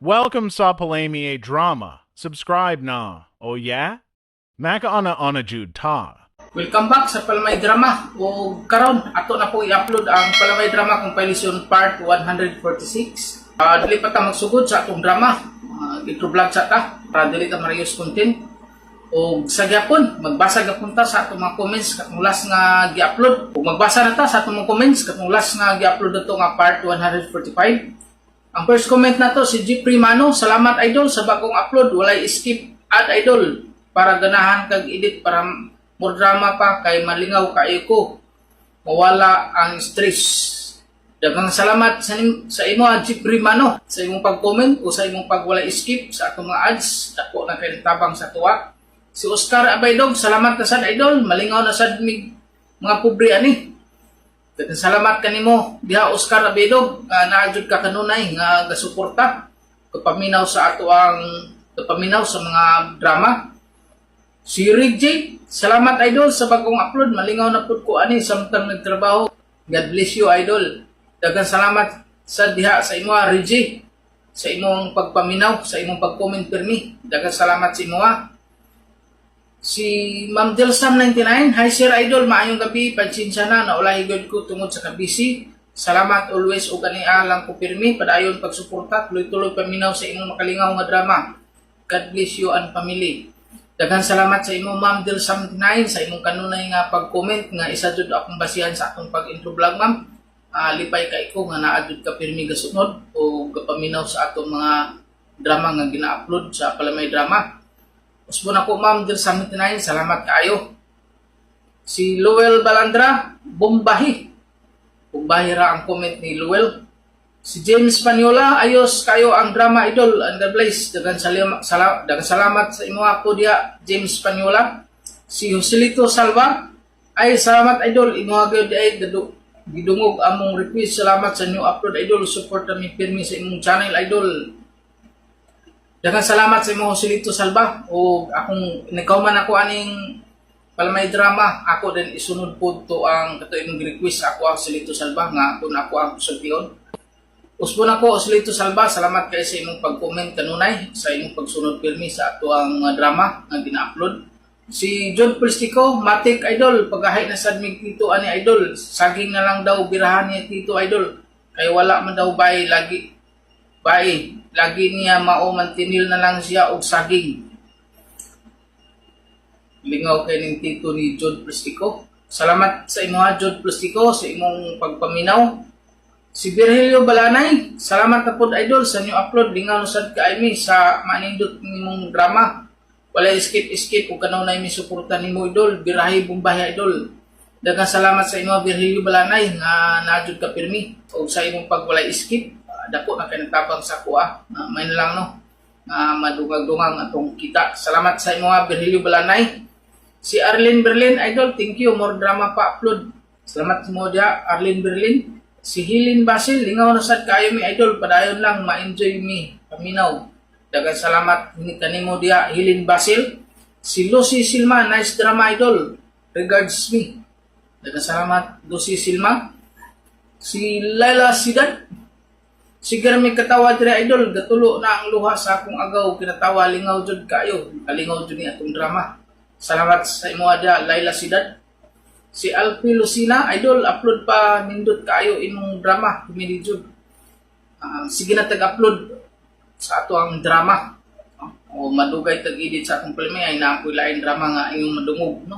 Welcome sa Palami Drama. Subscribe na. Oh yeah? Makauna-una jud ta. Welcome back sa Palamay Drama. O karon ato na po i-upload ang Palamay Drama Compilation Part 146. Dili pa ta magsugod sa atong drama. Intro vlog sa ta para dili ta ma-reuse content. O sa gyapon, magbasa gyapon ta sa atong mga comments katong last nga gi-upload. O magbasa na ta sa atong mga comments katong last nga gi-upload ato nga part 145. Ang first comment nato si Jeffrey Mano, "Salamat, idol, sa bagong upload, walay skip ad, idol, para ganahan kag edit para more drama pa kay malingaw kaayo ko. Mawala ang stress." Daghang salamat sa imo, Jeffrey Mano, sa imong pag-comment o sa imong pagwalay skip sa atong mga ads. Dako na kay tabang sa tuwa. Si Oscar Abaydog, "Salamat na sad, idol, malingaw na sad mig mga pobre ani." Daghang salamat kanimo diha, Oscar Abaydog, nga naa jud ka kanunay nga gasuporta kapaminaw sa ato ang kapaminaw sa mga drama. Si Rick J, "Salamat, idol, sa bagong upload. Malingaw na pud ko ani samtang nagtrabaho. God bless you, idol." Daghang salamat sa diha sa imo, Rick, sa imong pagpaminaw, sa imong pag-comment pirmi. Daghang salamat sa imo. Si Ma'am Delsam 99, "Hi sir idol, maayong gabi, pasensya na, naulahi gud ko tungod sa kabisi. Salamat always ug kani lang ko pirmi, padayon pagsuporta, tuloy-tuloy paminaw sa imong makalingaw nga drama. God bless you and family." Daghang salamat sa imo, Ma'am Delsam 99, sa imong kanunay nga pag-comment nga isa jud akong basihan sa akong pag-intro vlog, ma'am. Lipay kay ko nga naa jud ka pirmi gasunod o gapaminaw sa atong mga drama nga gina-upload sa Palamay Drama. Usbon ako, Ma'am Del 79, salamat kaayo. Si Luel Balandra, "Bombahi." Bombahi ra ang comment ni Luel. Si James Paniola, "Ayos kayo ang drama, idol, and God bless." Daghang salamat sa imo ako diha, James Paniola. Si Joselito Salva, "Ay salamat, idol, imo gyud ay gadu gidungog among request. Salamat sa new upload, idol. Support kami pirmi sa imong channel, idol." Daghang salamat sa imo, Joselito Salva. O akong nikaw man ako aning Palamay Drama, ako din isunod po to ang kato imong request ako ang Joselito Salva nga kung ako ang sultion. Usbon ako, Joselito Salva, salamat kay sa imong pag-comment kanunay, sa imong pagsunod pirmi sa ato ang mga drama nga gina-upload. Si John Pristico, "Matik, idol, pagahay na sad mig tito ani, idol, saging na lang daw birahan niya tito, idol, kay wala man daw bay lagi bay, lagi niya mao mantinil na lang siya og saging." Lingaw kay ning tito ni John Pristico. Salamat sa imo ha, John Pristico, sa imong pagpaminaw. Si Virgilio Balanay, "Salamat na pod, idol, sa new upload. Lingaw na sad kaayo mi sa manindot nimong drama. Wala skip skip ug kanunay mi suporta nimo, idol. Birahi bombahi, idol." Daghang salamat sa imo, Virgilio Balanay, nga naa jud ka pirmi ug sa imong pagwalay skip. Dako na kay nagtabang sa kuha. May na lang no nga madungag-dungang atong kita. Salamat sa imo, Virgilio Balanay. Si Arlene Berlin, "Idol, thank you. More drama pa upload." Salamat mo diha, Arlene Berlin. Si Hilin Basil, "Lingaw na sad kaayo mi, idol, padayon lang, ma-enjoy mi paminaw." Daghang salamat ni kanimo diha, Hilin Basil. Si Lucy Silma, "Nice drama, idol. Regards me." Daghang salamat, Lucy Silma. Si Laila Sidan, "Sige mi katawa dire, idol, gatulo na ang luha sa akong agaw kinatawa, lingaw jud kayo." Kalingaw jud ni atong drama. Salamat sa imo diha, Laila Sidan. Si Alfie Lucina, "Idol, upload pa, nindot kaayo imong drama, comedy jud." Sige na tag-upload sa ato ang drama. No? O madugay tag-edit sa atong filme ay naa ko'y lain drama nga inyong madungog, no?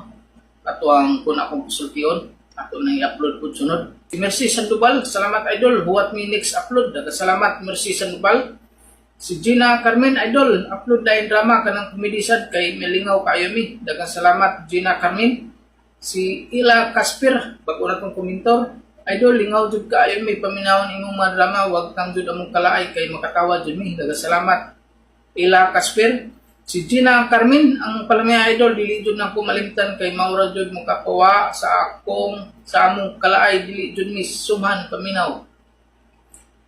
Ato ang kun akong pasultion, ato nang i-upload pud sunod. Si Mercy Sandoval, "Salamat, idol, huwat mi next upload." Daghang salamat, Mercy Sandoval. Si Gina Carmen, "Idol, upload lain drama kanang comedy sad kay malingaw kaayo mi." Daghang salamat, Gina Carmen. Si Ila Casper, bago na tong komentor, "Idol, lingaw jud kaayo mi paminawon imong mga drama, wag kang jud among kalaay kay makatawa jud mi." Daghang salamat, Ila Casper. Si Gina Carmen, "Ang Palamay idol, dili jud nako malimtan kay maura jud makapawa sa akong sa among kalaay, dili jud mi sumhan paminaw."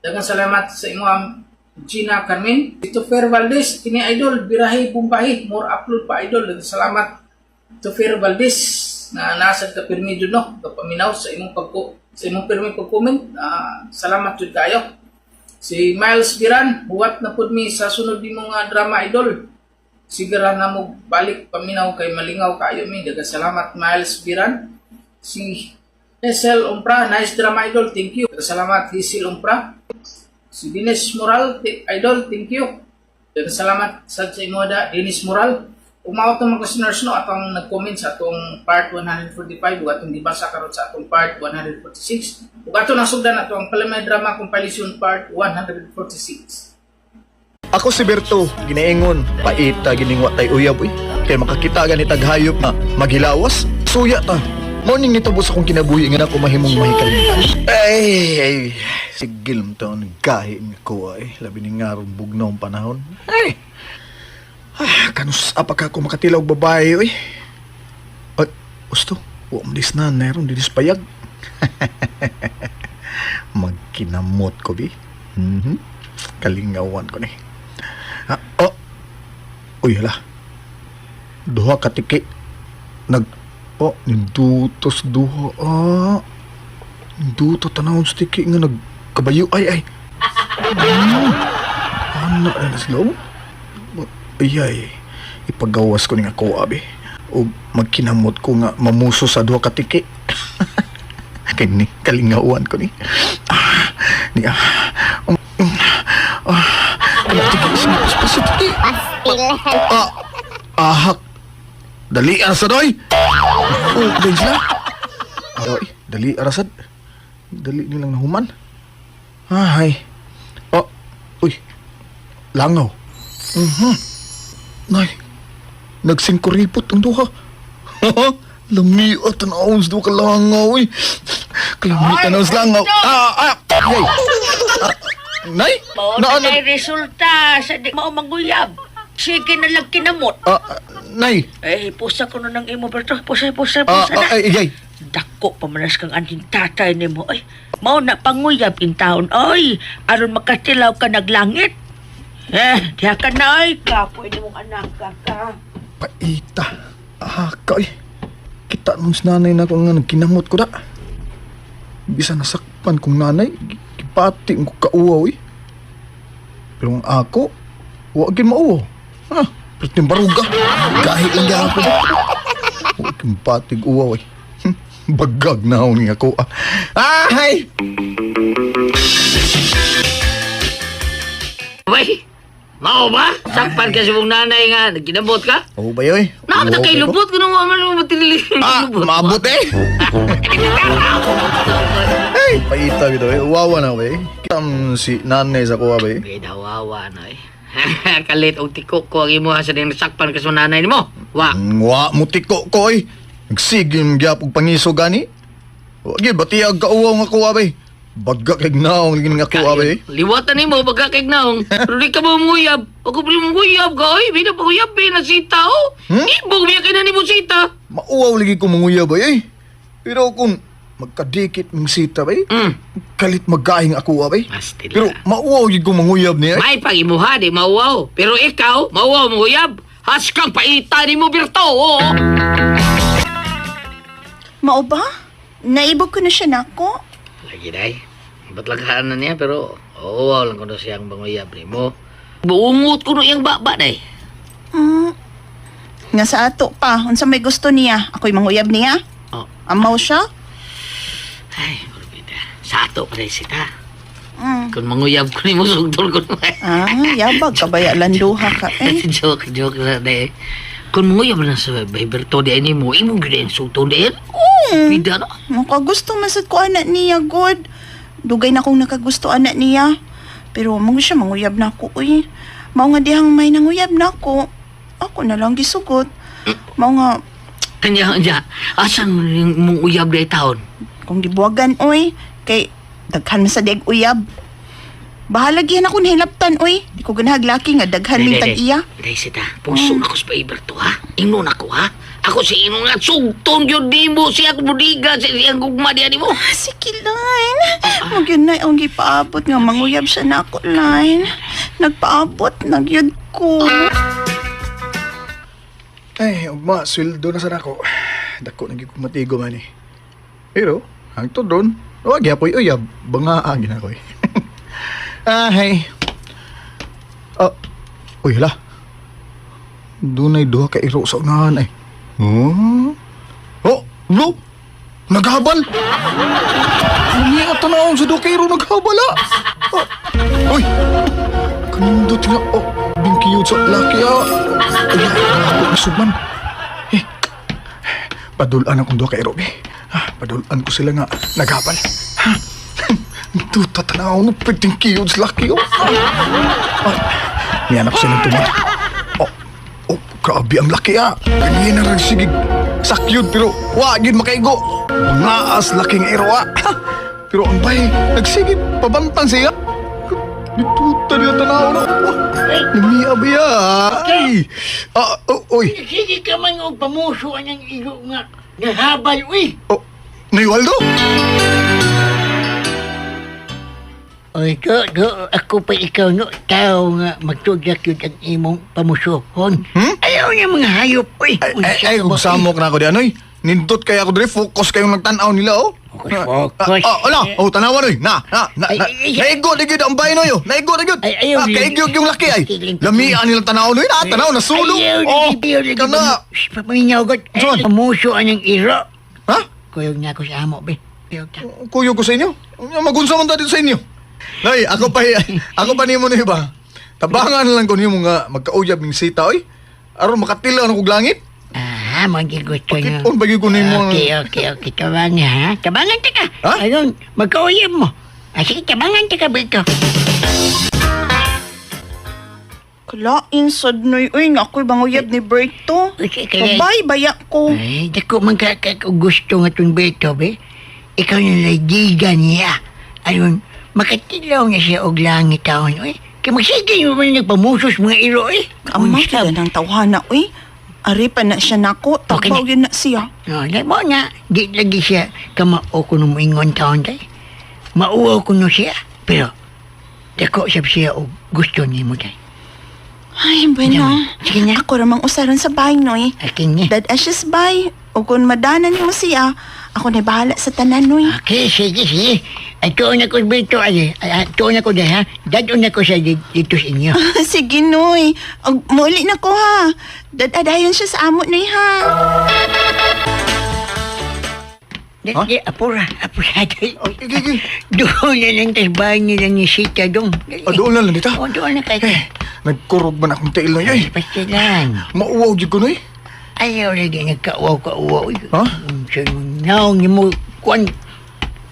Daghang salamat sa imo, Gina Carmen. Tito Fer Valdez, "Kini idol, birahi bombahi, more upload pa, idol." Daghang salamat, Tito Fer Valdez, na nasad ka pirmi jud no, kapaminaw sa imong pagko sa imong pirmi pag-comment. Salamat jud kayo. Si Miles Biran, huwat na pud mi sa sunod nimo nga drama, idol. Sigara na mo balik paminaw kay malingaw kaayo mi. Daghang salamat, Miles Biran. Si Hazel Umpra, nice drama, idol, thank you. Daghang salamat, Hazel Umpra. Si Dinis Moral, idol, thank you. Daghang salamat sad sa imo da, Dinis Moral. Ug mao itong mga listeners, no, atong nag-comment sa atong part 145 ug atong gibasa karon sa atong part 146. Ug ato nasugdan ato ang Palamay Drama Compilation part 146. Ako si Berto, ginaingon, paita gining wa tay uyab uy. Kay makakita gani tag hayop na maghilawas, suya ta. Morning nito sa akong kinabuhi nga nako mahimong mahikal. Ay, ay, sigil mo taon gahi nga ko ay. Labi ni nga ron bugnaw ang panahon. Ay, ah, kanus apa ka ako makatilaw og babae uy. Ay, gusto, wa mo dis na, meron dinis payag. Magkinamot ko bi. Kalingawan ko ni. Ah, oh. Uy, hala. Duha ka tiki. Nag... Oh, nindutos duha. Ah. Ninduto tanawon sa tiki nga nagkabayo. Ay, ay. Ano na sila? Oh. Ay, ay. Ipagawas ko ni nga ko, abi. O magkinamot ko nga mamuso sa duha ka tiki. Kini, kalingawan ko ni. Ah, ni ah. Ah, wala tiki, sa tiki. Ah, ahak. Dali sa doy. Oh, dali sila. Ay, dali arasad. Dali nilang nahuman. Ay. Oh, uy. Langaw. Nay. Nagsingkuripot ang duha. Lami at tanawon sa duha ka langaw, uy. Kalami tanawon sa langaw. Ah, ah, ay. Ah, nay? Mao Na, na ano? kay resulta sa di mao manguyab. Sige na lang kinamot. Ah, ah, nay. Eh, pusa ko na ng imo, Berto. Pusa, pusa, Ah, pusa na. ah, ay, ay, ay. Dako pa manas kang anting tatay nimo. Ay, mao na panguyab in taon. Oy, aron makatilaw ka naglangit. Eh, diha ka na ay. Kapoy nimong anak ka ka. Paita. Ah, ka, eh. Kita nung nanay na ko nga nagkinamot ko da. Bisa nasakpan kong nanay, gipati ko kauwaw eh. Pero ang ako, wa gid mauwaw. Ah, perting baruga. Gahi lang gihapon. Wa gid patig uwaw eh. Bagag na ako nga ko. Ah. Ay! Wey, mao ba? Sakpan ka sa mong nanay nga, nagkinabot ka? Oo ba yoy? Nakita Uwaw kay kayo ko? lubot, kung naman mo matinili. Ah, maabot eh! Ay, paita bitaw eh. Uwawa na ba eh. Kita si nanay sa kuha ba eh. May dawawa na eh. Kalit og tiko ko ang imo sa ding nasakpan ka sa nanay nimo. Wa. Wa mo tiko ko eh. Nagsigim gyapog pangiso gani. Wa gyud batiag ka uwaw nga kuha ba eh. Bagga kay naong lagi nga kuha ba eh. Liwatan nimo baga kay naong. Pero di ka mo muyab. Ako pa mo muyab ka oy, bina pa uyab eh, nasita oh. Hmm? Ibog biya kay na nimo sita. Mauwaw lagi ko manguyab ba eh. Pero kung magkadikit mong sita ba eh. Kalit magkaing ako ba eh. Pastila. Pero mauwaw gyud ko manguyab niya eh. May pag-imuha, di mauwaw. Pero ikaw, mauwaw manguyab. Haskang paita ni mo, Berto. Oo. Mao ba? Naibog ko na siya nako. Lagi day. Ba't na niya pero oo lang kuno siyang banguyab ni mo. Buungot kuno iyang baba day. Nga sa ato pa, unsa may gusto niya? Ako'y manguyab niya? Oh. Amaw siya? Ay, morbida. Sa ato pa day sita. Mm. Kung manguyab ko nimo sugdol ko nimo. Ah, yabag ka baya landuha ka eh. Joke, joke na day. Kung manguyab na sa Berto di nimo, imo gyud ang sugdol di. Bida no. Makagusto man sad ko anak niya, good. Dugay na kong nakagusto anak niya. Pero mo siya manguyab na ako, uy. Mao nga dihang may nanguyab na ako. Ako na lang gisugot. Mao nga Kanya nya, asan mo ning mong uyab day taon? kung gibuwagan, uy, kay daghan man sa diag uyab. Bahala gihan ako nahilaptan, uy. Di ko ganahag laki nga daghan ming tag-iya. Day sita, pungso na ko sa Berto ha. Ingnon ako ha. Ako si ingon nga sugton gyud nimo siya budiga sa iyang gugma diha nimo. Ah, sige, Line. Huwag yun na, ang gipaabot nga manguyab siya na ako, Line. Nagpaabot, nagyud ko. Ay, ugma, sweldo na sa nako. Dako na gyud ko matigo man eh. Pero, hangtod ron, wa gyapoy uyab, bangaa gina ko eh. Ay. Oh. Uy, hala. Dunay duha ka iro sa unahan ay. Huh? Oh, no. Naghabal. Ano nga tanawon sa duha ka iro naghabal ah. Oh. Uy. Kanindot nga. Oh, bingkiyod sa laki ah. Ay, ako isugman. Eh. Padulan akong duha ka iro be. Ah, padulan ko sila nga naghabal. Ha? Duta tanaw no pwedeng kiyod sa laki oh. Ah, niyanap silang tumad. Oh, oh, grabe ang laki ah. Ganyan na rin sige. Sakyod pero wa gyud makaigo. Naas laking iro ah. Pero ang bay, nagsige pabantang siya. Dituta niya tanaw no. Oh, Lumiya ba ya? Ay. Ah, oh, oy. Sige ka man og pamuso anang ilo nga nahabal uy. Oh, Nay Waldo? Oy, do, do, ako pa ikaw no, tao nga magtudyak yun ang imong pamusuhon. Hmm? Ayaw niya mga hayop, uy. Ay, ay, ay, kung samok na ako di anoy. Nindot kaya ako diri, focus kayong nagtan-aw nila oh. Focus, focus. Ah, ah, ala, oh tanawa noy. Na, na, na. Ay, na, ay, ay. Naigo na gyud ang bahay noy. oh. Naigo na gyud. Ay, ayaw, Ah, kaigyo yung laki ay. Piling, piling. Lamian nilang tanaw noy. Na, tanaw nasulong. Ayaw, Oh, lagi, ayaw, lagi. kana. Paminyaw ko. Saan? Pamuso anang iro. Ha? Kuyog na ako sa amo, be. Kuyog ta. Kuyo ko sa inyo. Magunsa man ta dito sa inyo. Nay, ako pa nimo ni ba? Tabangan lang ko nimo nga magkauyab ning sita oy. Aron makatila na kog langit. Ah, mga gusto niyo. Pakit-on ba gyud ko nimo? Okay, okay, okay. Tabangan, ha? Tabangan ta ka. Ha? Ayun, magkauyab mo. Ah, sige, tabangan ta ka, Bito. Kalain sad noy uy nga ako'y banguyab ni Berto. Okay, kaya- Babay baya ko. Ay, dako man ka ka ka gusto nga itong Beto, be. Ikaw na laidigan niya. Ayun, makatilaw niya siya og langit taon, oy. Kaya magsige mo man nagpamusos mga iro, eh. Ama Unsa kita ng tawhana uy. Ari pa na siya nako, Okay tagbaw na. yun na siya. No, di mo na, di lagi siya kamao ko nung moingon taon tay. Mauwaw ko no siya. Pero, dako siya siya og gusto niya mo tay. Ay, bueno. Sige na. Ako ramang usaron sa bahay noy. Akin niya. Dad ashes bay. O kung madanan mo siya, ako na bahala sa tanan noy. Okay, sige, sige. Ay, tuon ako dito, ay, ay, tuon ako dahil, ha? Dadon ako sa dito sa inyo. Sige noy. Og muli na ko ha. Dad adayon siya sa amo noy ha. Di, Ha? di, apura, apura. Dahil, Oh, Igi, igi. Doon na lang tas bahay nila ni Sita dong. Ah, doon na lang dita. Oo, doon na kayo. Eh, nagkurog man akong tiil noy ay. Pastilan. Mauwaw jud ko noy. Ayaw lagi nagkauwaw-kauwaw. Ha? Sa naong ni mo, kuan,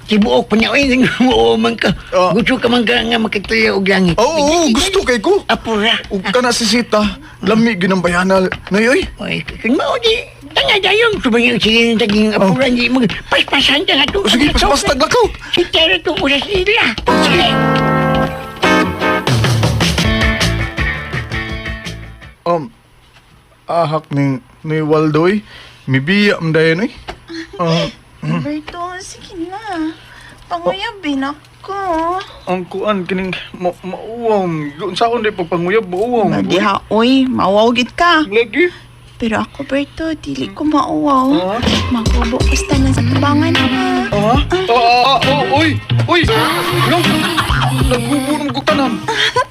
tibuok pa niya, oy, ganyan man ka. Ah. Gusto ka man ka nga makatila og langit. Oo, oo, gusto kay ko. Apura. Ug kana si Sita, lami gyud ang bayana noy oy. Oy, kung mao di, tanga dayon, subayang sige ng taging apura, hindi mo, paspasan ka nga to. Oh, sige, paspastag lakaw. Si Tera to, usas nila. Sige. Um, ahak ning ni Waldoy, mibiya man dayon oy. Ah, Berto, sige na. Panguyabin ako. ang kuan kining ma mauwaw. Unsaon di pagpanguyab mauwaw. Madiha, oy, mauwaw gid ka. Lagi. Pero ako, Berto, dili ko mauwaw. Ah? Magubo ko sa tanan sa tabangan, ha? Ah? Ah, ah, oh, oy! Oy! Lo! Nagbubo ng tanan.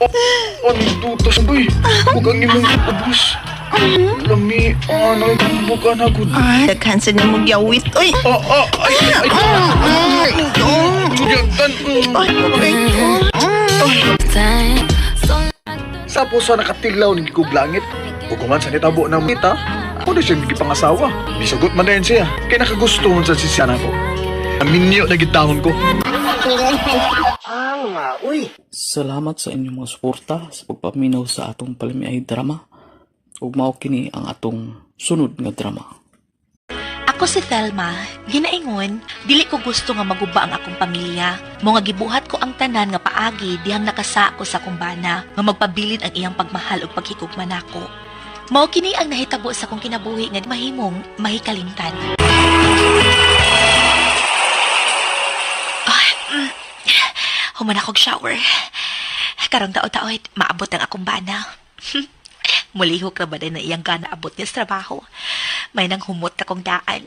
Oh, ang dutos, oy. Huwag ang imong ubos. Lami, ah, nakikambok ka na, good. Ah, daghan sa nimog yawit, oy. Ah, ah, ay, ay, ay. Yagdan, mm. Ay, Berto. Sa puso nakatilaw ng gikog langit. Ug human sa nitabo ng mita, ako na siyang gipangasawa. Bisugot man dayon siya. Kay nakagusto man sa sisya nako. Aminyo na gitahon ko. Salamat sa inyong mga suporta sa pagpaminaw sa atong palamiay drama. Ug mao kini ang atong sunod nga drama. Ako si Thelma, ginaingon, dili ko gusto nga maguba ang akong pamilya. Mo nga gibuhat ko ang tanan nga paagi dihang nakasako sa akong bana, nga magpabilin ang iyang pagmahal ug paghigugma nako. Mao kini ang nahitabo sa akong kinabuhi nga mahimong mahikalimtan. Ay, Human akong shower. Karong tao-taoy, maabot ang akong bana. Mulihok na ba din na iyang gana abot niya sa trabaho? May nang humot akong daan.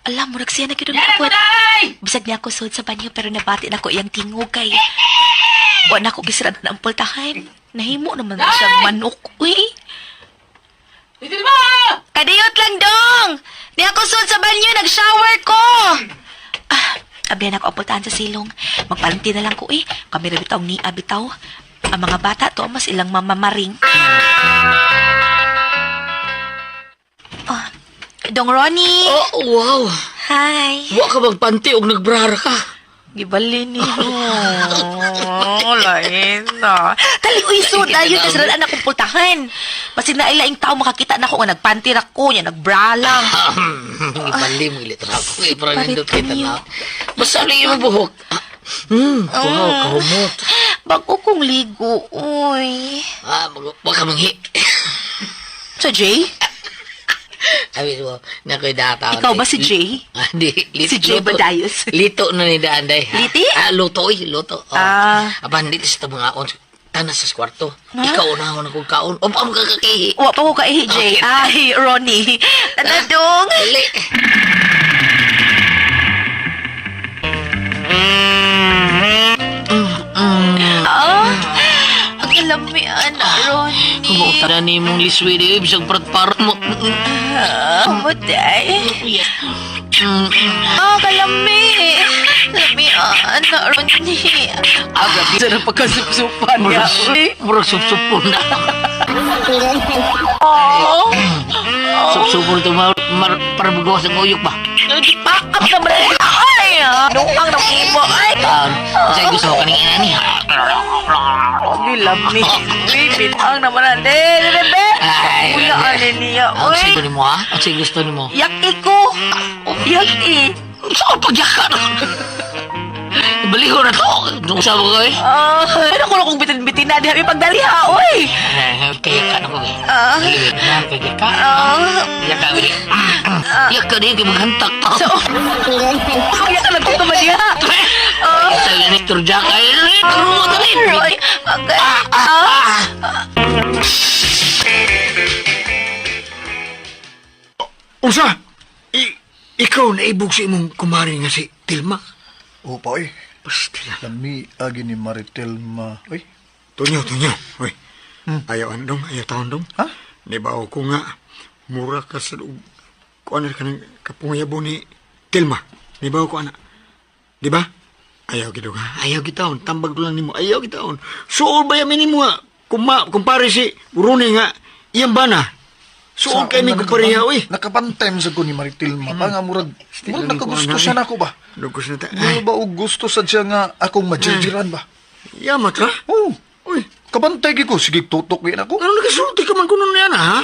Alam, murag siya na gyud ang niabot. Bisag niya ako sud sa banyo pero nabati na ko iyang tingog kay wa na ko gisirad na ang pultahan. Nahimo naman na siyang manok. Uy! Kadiyot lang dong! Di ako sud sa banyo, nag-shower ko! Ah, abihan ako ang pultahan sa silong. Magpalanti na lang ko eh. Kami ra bitaw ni bitaw. Ang mga bata to mas ilang mamamaring. Ah, Dong Ronnie! Oh, wow. Hi! Wa ka magpanti og nagbrara ka. Gibalin ni Oh, lain na. Dali, uy, so, dayon kasi anak kong pultahan. Basig na ilaing tao makakita na ko nga nagpanty ra ko, niya nagbra lang. Gibali mo ilit ra ko. Eh, parang Parit nindot kita niyo. na. Basta ano yung buhok? Wow, kahumot. Bago kong ligo, uy. Ah, wa ka manghi. So, Jay? Sabi mo, nakoy data. Ikaw ba si Jay? Ah, di. Si Jay Badayos. Lito na ni daan, day. ha? Liti? Ah, luto, oy, luto. Oh. Ah. Aban, dito sa mga on. Tanas sa kwarto. Ikaw na ako na kong kaon. O, pa mo kakakihi. Wa pa ko kaihi, Jay. Okay. Ay, Ronnie. Tana, dong. Dali. Ah, ang kalamian, Ronnie. Kumuta na ni mong liswi di, bisag parat-parat mo. Ah, Kamutay. Ah, kalami. Lamian, Ronnie. Ah, grabe. Sarap pagkasupsupan niya. Uy. Murag supsupon na. Oh. Supsupon ito, parbugawas ang uyok ba? Paak na man. Ay, ah. Ang nang imo. Ay. Ah, kasi gusto ko kaning ina ni. Uy, lami. Uy, binang naman na. Bebe. Ay, Wala ani niya. Ang Uy. gusto nimo ha? Ang gusto nimo? Yak ko. Yak i. Saan pagyaka na? Baliho na to. Nung sa ko eh. Ah, ano ko na kung bitin-bitin na. Di pagdali ha, uy. Kaya ka na ko eh. Ah. Baliho na, kaya ka. Ah. Kaya ka, bili. Yak ka din, kaya maghantak ta. So, kaya ka nagtuto ba niya? Ah. Sa ni Turjak ay rumo ta rin. Roy, okay. Ah. Unsa? Ikaw naibog sa imong kumari nga si Tilma. Oh, pa oy. Pastila. Lami agi ni Maritelma. Oy. Tunyo, tunyo. Uy. Ayaw andong, ayaw taon dong. Ha? Nibaw ko nga, mura ka sa loob. Kuan ka ng kapungayabo ni Tilma. Nibaw ko ana. Di ba? Ayaw gid ha. Ayaw gitaon. Tambag ko lang nimo. Ayaw gitaon. Suol ba yamin nimo nga? Kuma, kumpare si Rune nga, iyang bana. Suol kay mi kumpareha, uy. Nakapantem sa ko ni Maritilma pa nga murag murag nakagusto siya nako ba? Lugos na ta. Mura ba og gusto sa siya nga akong majirjiran ba? Yamat ka? Oh, Uy, kabantay gyud ko sige tutok gyud ako. Ano nakasulti ka man kuno niya na, ha?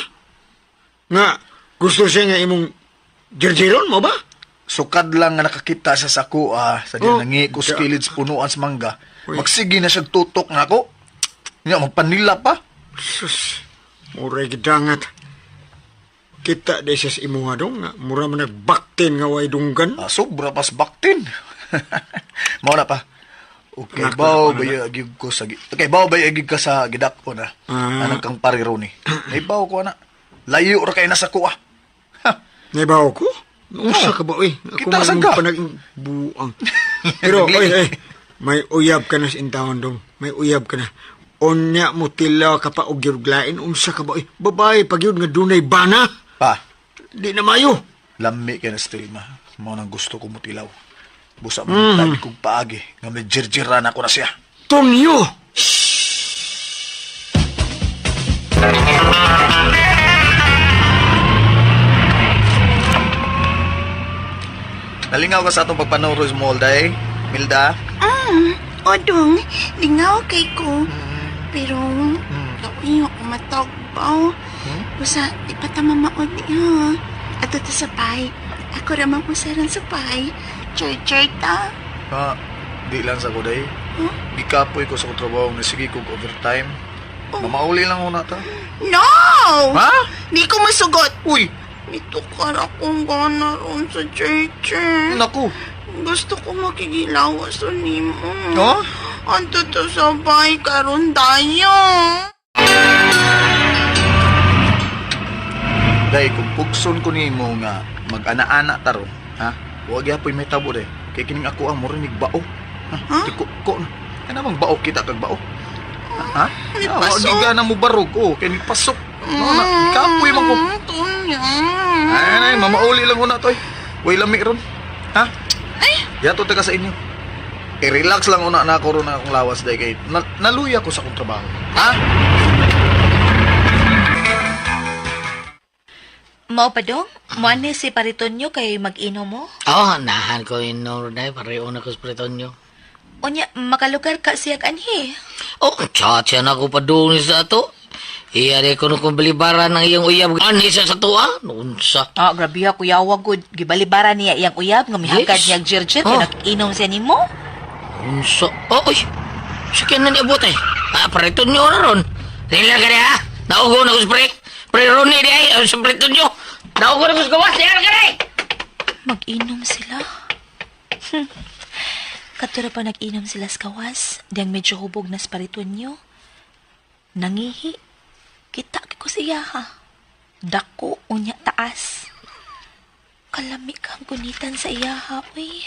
Nga, gusto siya nga imong jirjiron mo ba? Sukad lang nga nakakita sa sako ah, sa diyan Oh. nangi ko sa kilid sa punuan sa mangga. Uy. Magsige na siya tutok nako. Nya magpanila pa. Sus, muray gidangat. Kita di siya sa imuha dong, nga mura man nagbaktin nga way dunggan. Ah, sobra pas baktin. Mao na pa. Okay, Anak, baw anak, ba agig ko sa Okay, baw ba agig ka sa gidak ko na. Ah. Anang kang pariro ni. Naibaw ko ana. Layo ra kay nasa ko ah. Ha. Naibaw ko? Unsa ka ba, uy? Ako Kita man saan mong ka? panag buang. Pero, oy, oy, may uyab ka na sa intawon dong. May uyab ka na. Onya mo tila ka pa og giruglain. Unsa ka ba, uy? Babae, pag yun nga dunay bana. Pa, Di na mayo. lami kay na still ma. Mao nang gusto ko mutilaw. Busa man tabi kog paagi nga may jirjiran ako na siya. Tonyo! Nalingaw ka sa atong pagpanaw Rose Molday, Milda. Ah, odong, lingaw kay ko. Pero, kapoy ako matagbaw. Basta, di pa ta mamaod niya. Ato ta sa pay. Ako ramang usaran sa pay. Chur-chur ta. Ha, di lang sa ko day. Huh? Gikapoy ko sa trabaho nga sige kog overtime. Mamauli lang una ta. No! Ha? Di ko masugot. Uy, Mitukar akong gana ron sa church. naku. Gusto ko makigilawas sa nimo. Ha? Anto to sa bahay karon dayo. Day, kung pugson ko nimo nga mag-ana-ana taron, Ha? Wa gyapoy may tabo de. Kay kining ako ang murinig bao. Ha? Ha? Tiko ko na. Kana bang bao kita kag bao? Ha? May Ah, wa pasok. gyud na mo barog oh, kay ni pasok. No na, kapoy man ko. Tonyo. Ay, ay, mamauli lang una toy. Way lami ron. Ha? Ay. Yato taga sa inyo. I-relax lang una na ako ron ang akong lawas dahil kay na, naluya ko sa akong trabaho. Ha? Mao pa dong, mo si Paritonyo kay mag-inom mo. Oh, nahan ko inom dai pareho na ko sa Pretonyo. Unya, makalugar ka siya anhi. Oh, tsa na ko padung sa ato. Iya di ko nung balibaran ng iyang uyab. Ani sa sa tuwa? Unsa? Ah, grabe ha, kuya gud. Gibalibara niya iyang uyab nga mihagad Yes. niya jirjir Oh. kay nag-inom siya nimo. Unsa? Oh, uy. Sige na niabot eh. Ah, Pretonyo na ron. Dili ka ha. Naugo na ko sa pre. Pre Ronnie di ay. Sa Pretonyo. Naugo na ko sa gawas. Diyan ka di. Mag-inom sila. Katura pa nag-inom sila sa kawas, diyang medyo hubog na sa Paritonyo. Nangihi. Kita ko siya ha. Dako unya taas. Kalami kang gunitan sa iya ha, uy.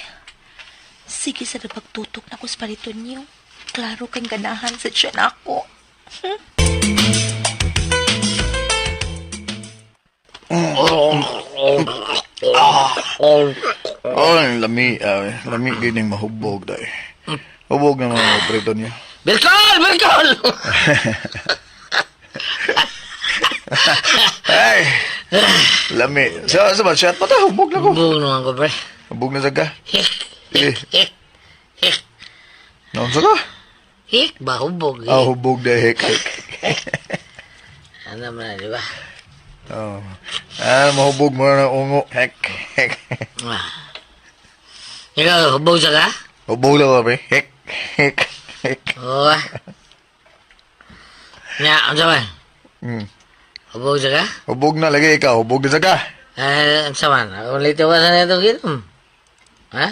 Sige sa pagtutok na ko sa Paritonyo. Klaro kang ganahan sa tiyan ako. Ay, lami, ay, lami gining mahubog dai. Hubog na mga prito niya. Berkol! Berkol! Ay! Lami. Sa ba chat pa ta hubog na ko. Hubog naman ko, pre. Hubog na sa ka. Hik, Eh, hik, hik, hik. naon sa ka? Hik ba? Hubog. Ah, Hik. hubog na hek hek. Ano man na, di ba? Oh. Ah, mahubog mo na ng ungo. Hek hek. Ah. Ikaw, hubog sa ka? Hubog na ko, pre. Hek hek hek. Oo ah. Nga, ano sa man? Hubog sa ka? Hubog na lagi ikaw, hubog na sa ka. Eh, ano sa man? Ako litiwasan na itong ginom. Ha?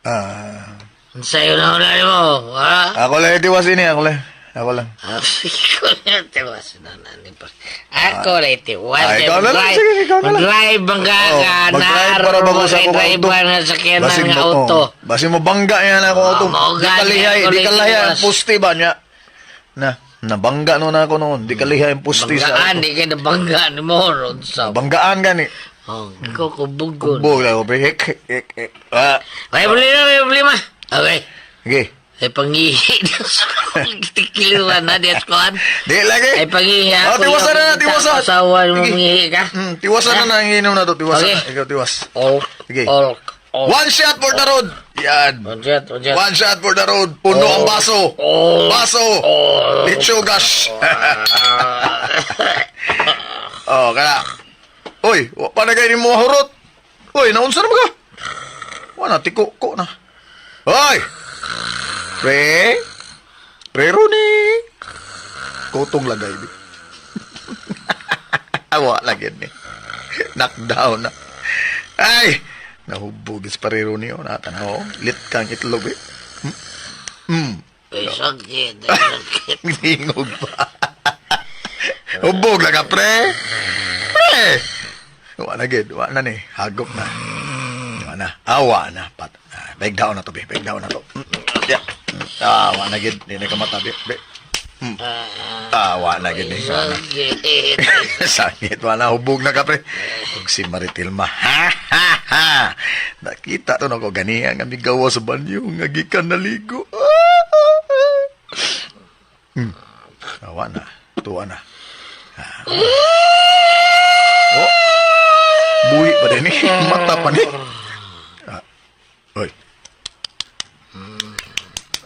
Ah, Ang sayo na wala mo, ha? ako lang itiwas ini, ako lang. Ako lang. Ako lang itiwasan na na pa. Ako lang itiwas. Ah, ikaw na lang, sige, ikaw na lang. Mag-drive ang ka, Oh, mag-drive para bago sa akong drive auto. nga sakyanan Basig nga mo- auto. Oh, basin mo bangga yan ako auto. Ah, mao Di ka gani lihay, ako di ka lang lihay ang itiwas. puste ba niya? Na, nabangga no na ako noon. Di ka lihay ang puste sa Banggaan, auto. di ka nabanggaan mo. Ron sa. Banggaan gani. Oh, ikaw kubugon. Hubog lang ako, pre. Hek hek hek. hek. Ah, May problema, may problema. Okay. okay. Ay pangihi na sa tikiluan na di at kuan. Di lagi. Ay pangihi Oh, ako. tiwasan na na, tiwasan. Asawa mo Sige. mangihi ka. Tiwasan na na ang inom na to, tiwasan Okay. na. Ikaw tiwas. Olk. Sige. Olk. Olk. One shot for the road. Yan. One shot, one shot. One shot for the road. Puno ang baso. Oh. Baso. Oh. Lechugas. Oh, kaya. Uy, wa pa na kayo ni mo hurot. Uy, naunsa na ba ka? Wala, tiko ko na. Hoy! Pre? Pre Rooney! Kotong lagay, bi. Awa lagi ni. Knockdown na. Ay! Nahubog is pare Rooney. Oh, natanaw. Lit kang itlog, eh. Ay, sakit. Ay, sakit. Ningog pa. Hubog lang ka, pre. Pre! Wa na gid, wa na ni. Hagop na. Wa na. Awa na. Pat. Ah, beg down na to, be. Beg down na to. Yeah. Ah, wa na gid. Di na ka mata, be. Be. Ah, wa na gid ni. Wa na. Sakit. Sakit, wala. Hubog na ka, pre. Ug si Maritilma. Ha, ha, ha. Nakita to na ko ganiya nga migawa sa banyo nga gikan naligo. Ah, ah, ah. Awa na. Tuwa na. Ah. Oh. Buhi pa din eh. Mata pa ni. Ah. Oy.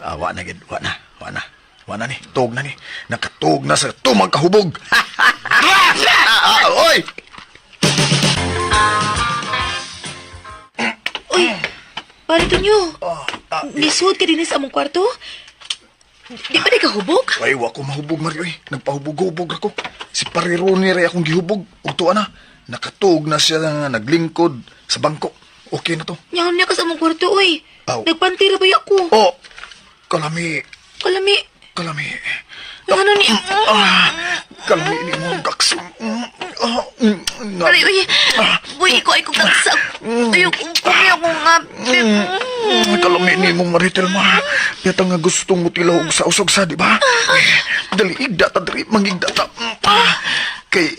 Awa na gid, wa na, wa na. Wa na ni, tug na ni. Nakatug na sa tumang kahubog. Ah, oy! Uy, Paritonyo, nisuod ka din sa among kwarto? Di ba di ka hubog? Ay, wa ko mahubog, Mario. Eh. Nagpahubog-hubog ako. Si Parironi rin akong gihubog. Ug tuwa na. Nakatug na siya nga naglingkod sa bangko. Okay na to. Nyaon niya ka sa among kwarto, uy. Aw. Nagpantira ba ako? Oh! Kalami. Kalami. Kalami. Ano ni... Ah, kalami ni mo gaks. Ah. Ah, nga. Aray, uy. Uy, ikaw ay kong nagsak. Ayaw, kumi ako nga. Kalami ni mo, Maritel, ma. Yata nga gustong mo tilaw og sa usog sa, di ba? Dali, igda ta, dali, mangigda ta. Ah, kay,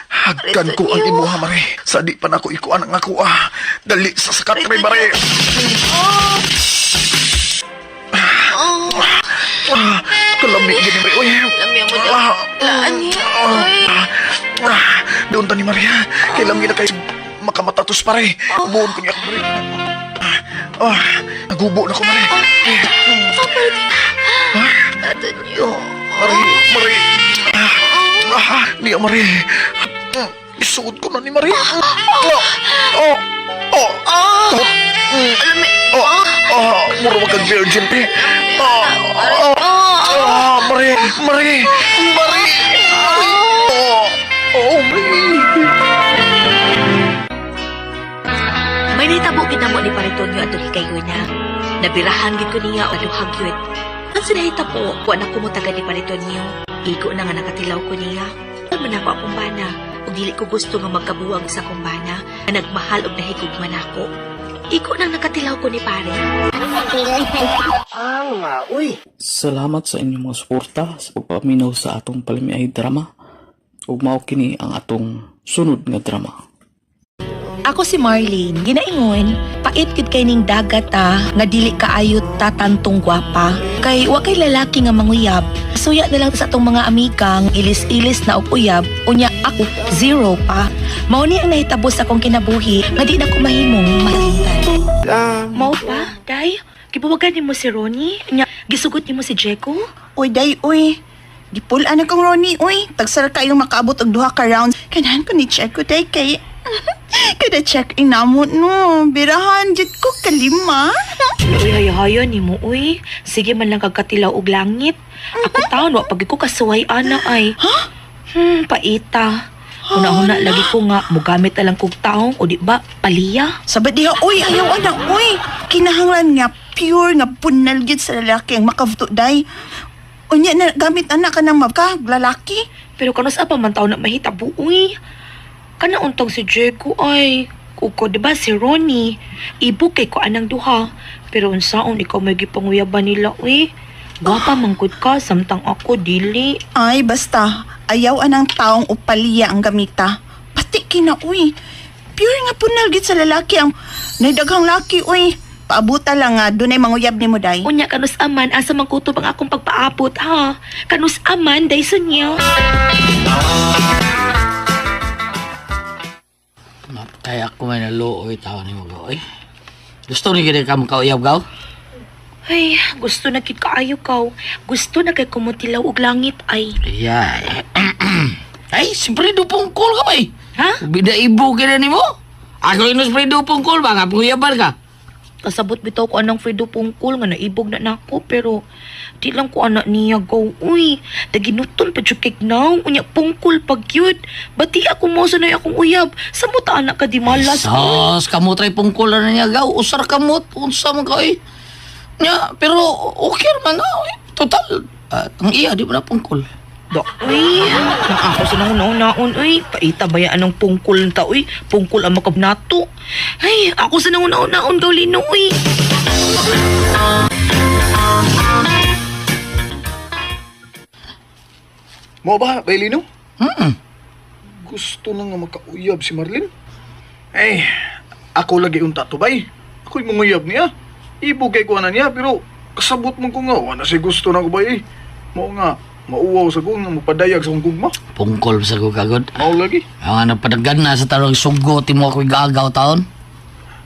hagkan ko ang imuha, Mare. Sa di pa na ako ikuan ang ako, ah. Dali, sa sakatre, Mare. Ah, kalami gini, Mare. Uy. Lami mo daw. Ah, Laan niya. Uy. ah, doon ta ni Maria. Kailan gina kay makamatatos pare. Buon ko niya, Mare. Ah, nagubo na ko, Mare. Antonio. Mare, Mare. Ah, niya, Mare. Isuot ko na ni Mare. Oh, oh, oh. Ah. Oh, Alam oh, oh, mura wag kang virgin, pre. Oh, oh, oh, Mare, Mare, Mare, Mare. Oh, oh, Mare. May nitabo gid namo ni Paritonyo atong higayuna. Nabirahan gid ko niya o duhag yun. Ang sinahitabo, wa na kumutagan ni Paritonyo. Igo na nga nakatilaw ko niya. Alam na ako akong bana. Ug dili ko gusto nga magkabuwag sa akong bana nga nagmahal og nahigugma nako. Igo nang nakatilaw ko ni pare. Salamat sa inyong mga suporta sa pagpaminaw sa atong palamiay drama. Ug mao kini ang atong sunod nga drama. Ako si Marlene, ginaingon, pait gid kay ning dagat ta, nga dili kaayot ta tantong gwapa. Kay wa kay lalaki nga manguyab. Suya na lang sa atong mga amiga ang ilis-ilis na og uyab, unya ako zero pa. Mao ni ang nahitabo sa akong kinabuhi nga di na ko mahimong malimtan. Mao pa, day? Gibuwagan nimo si Ronnie? Nya, gisugot nimo si Jeko? Uy, day, uy. Gipul-an na kong Ronnie, uy. Tagsara kayong makaabot og duha ka rounds. Kanahan ko ni check ko, day, kay... Kada check in namo, no. Birahan, jud ko kalima. Uy, hayahayo ni mo, uy. Sige man lang kagkatilaw og langit. Ako taon, wa pag ko kasuway ana ay. Paita. Huna-huna lagi ko nga, mugamit na lang kog taong, o di ba, paliya. Sabad diha, uy, ayaw anak, uy. Kinahanglan nga, pure nga punal gyud sa lalaki ang makavuto, day. Unya na, gamit anak ka ng mabka, lalaki. Pero kanus pa man taon na mahitabo, uy. Kana untong si Diego ay. Uko, di ba, si Ronnie. Ibo kay ko anang duha. Pero unsaon, ikaw may gipanguyaban nila, uy. Gwapa mangkod ka, samtang ako, dili. Ay, basta, ayaw anang taong upaliya ang gamita. Pati kina, uy. Pure nga punal gyud sa lalaki ang naidaghang laki, uy. Paabuta lang nga, dunay manguyab ni mo, day. Unya kanus aman asa man kutob ang akong pagpaabot ha. Kanus aman dayson niya. Kaya ako may naluoy tao ni mo gaw. Ay. Gusto ni gid ka makauyab gaw? Ay, gusto na kid kaayo kaw. Gusto na kay kumutilaw og langit ay. Ay. Ay, si Fredo Pungkol ka ba eh? Ha? Bida ibo ka na nimo? Ako inos Fredo Pungkol ba? Nga panguyaban ka? Kasabot bitaw ko anang Fredo Pungkol nga naibog na nako pero di lang ko anak niya go. Uy, daginuton pa jud kay now. Unya pungkol pag yun. Bati ako mo sa akong uyab. Sa mo ta anak ka di malas. Sos, kamot ray pungkol na niya gaw. Usar kamot, unsa man ka eh. Nya, pero okay man na. Eh. Total, ang iya, di ba na pungkol? Da, uy, na ako sa nauna-unaon, uy. Paita ba yan anong pungkol ta, uy? Pungkol ang makabnato. Ay, ako sa nauna-unaon, Gaulino, uy. Mo ba, Bailino? Hmm. Gusto na nga makauyab si Marlene. Eh, ako lagi unta to bay. Ako'y manguyab niya. Ibugay ko na niya, pero kasabot man ko nga, wala siya gusto na ko bay. Mao nga, mauwaw sa ko nga mapadayag sa kong gugma. Pungkol sa ko kagod. Mao lagi. Ang ano, padagan na sa tarong sugo, timo ako'y gagaw taon.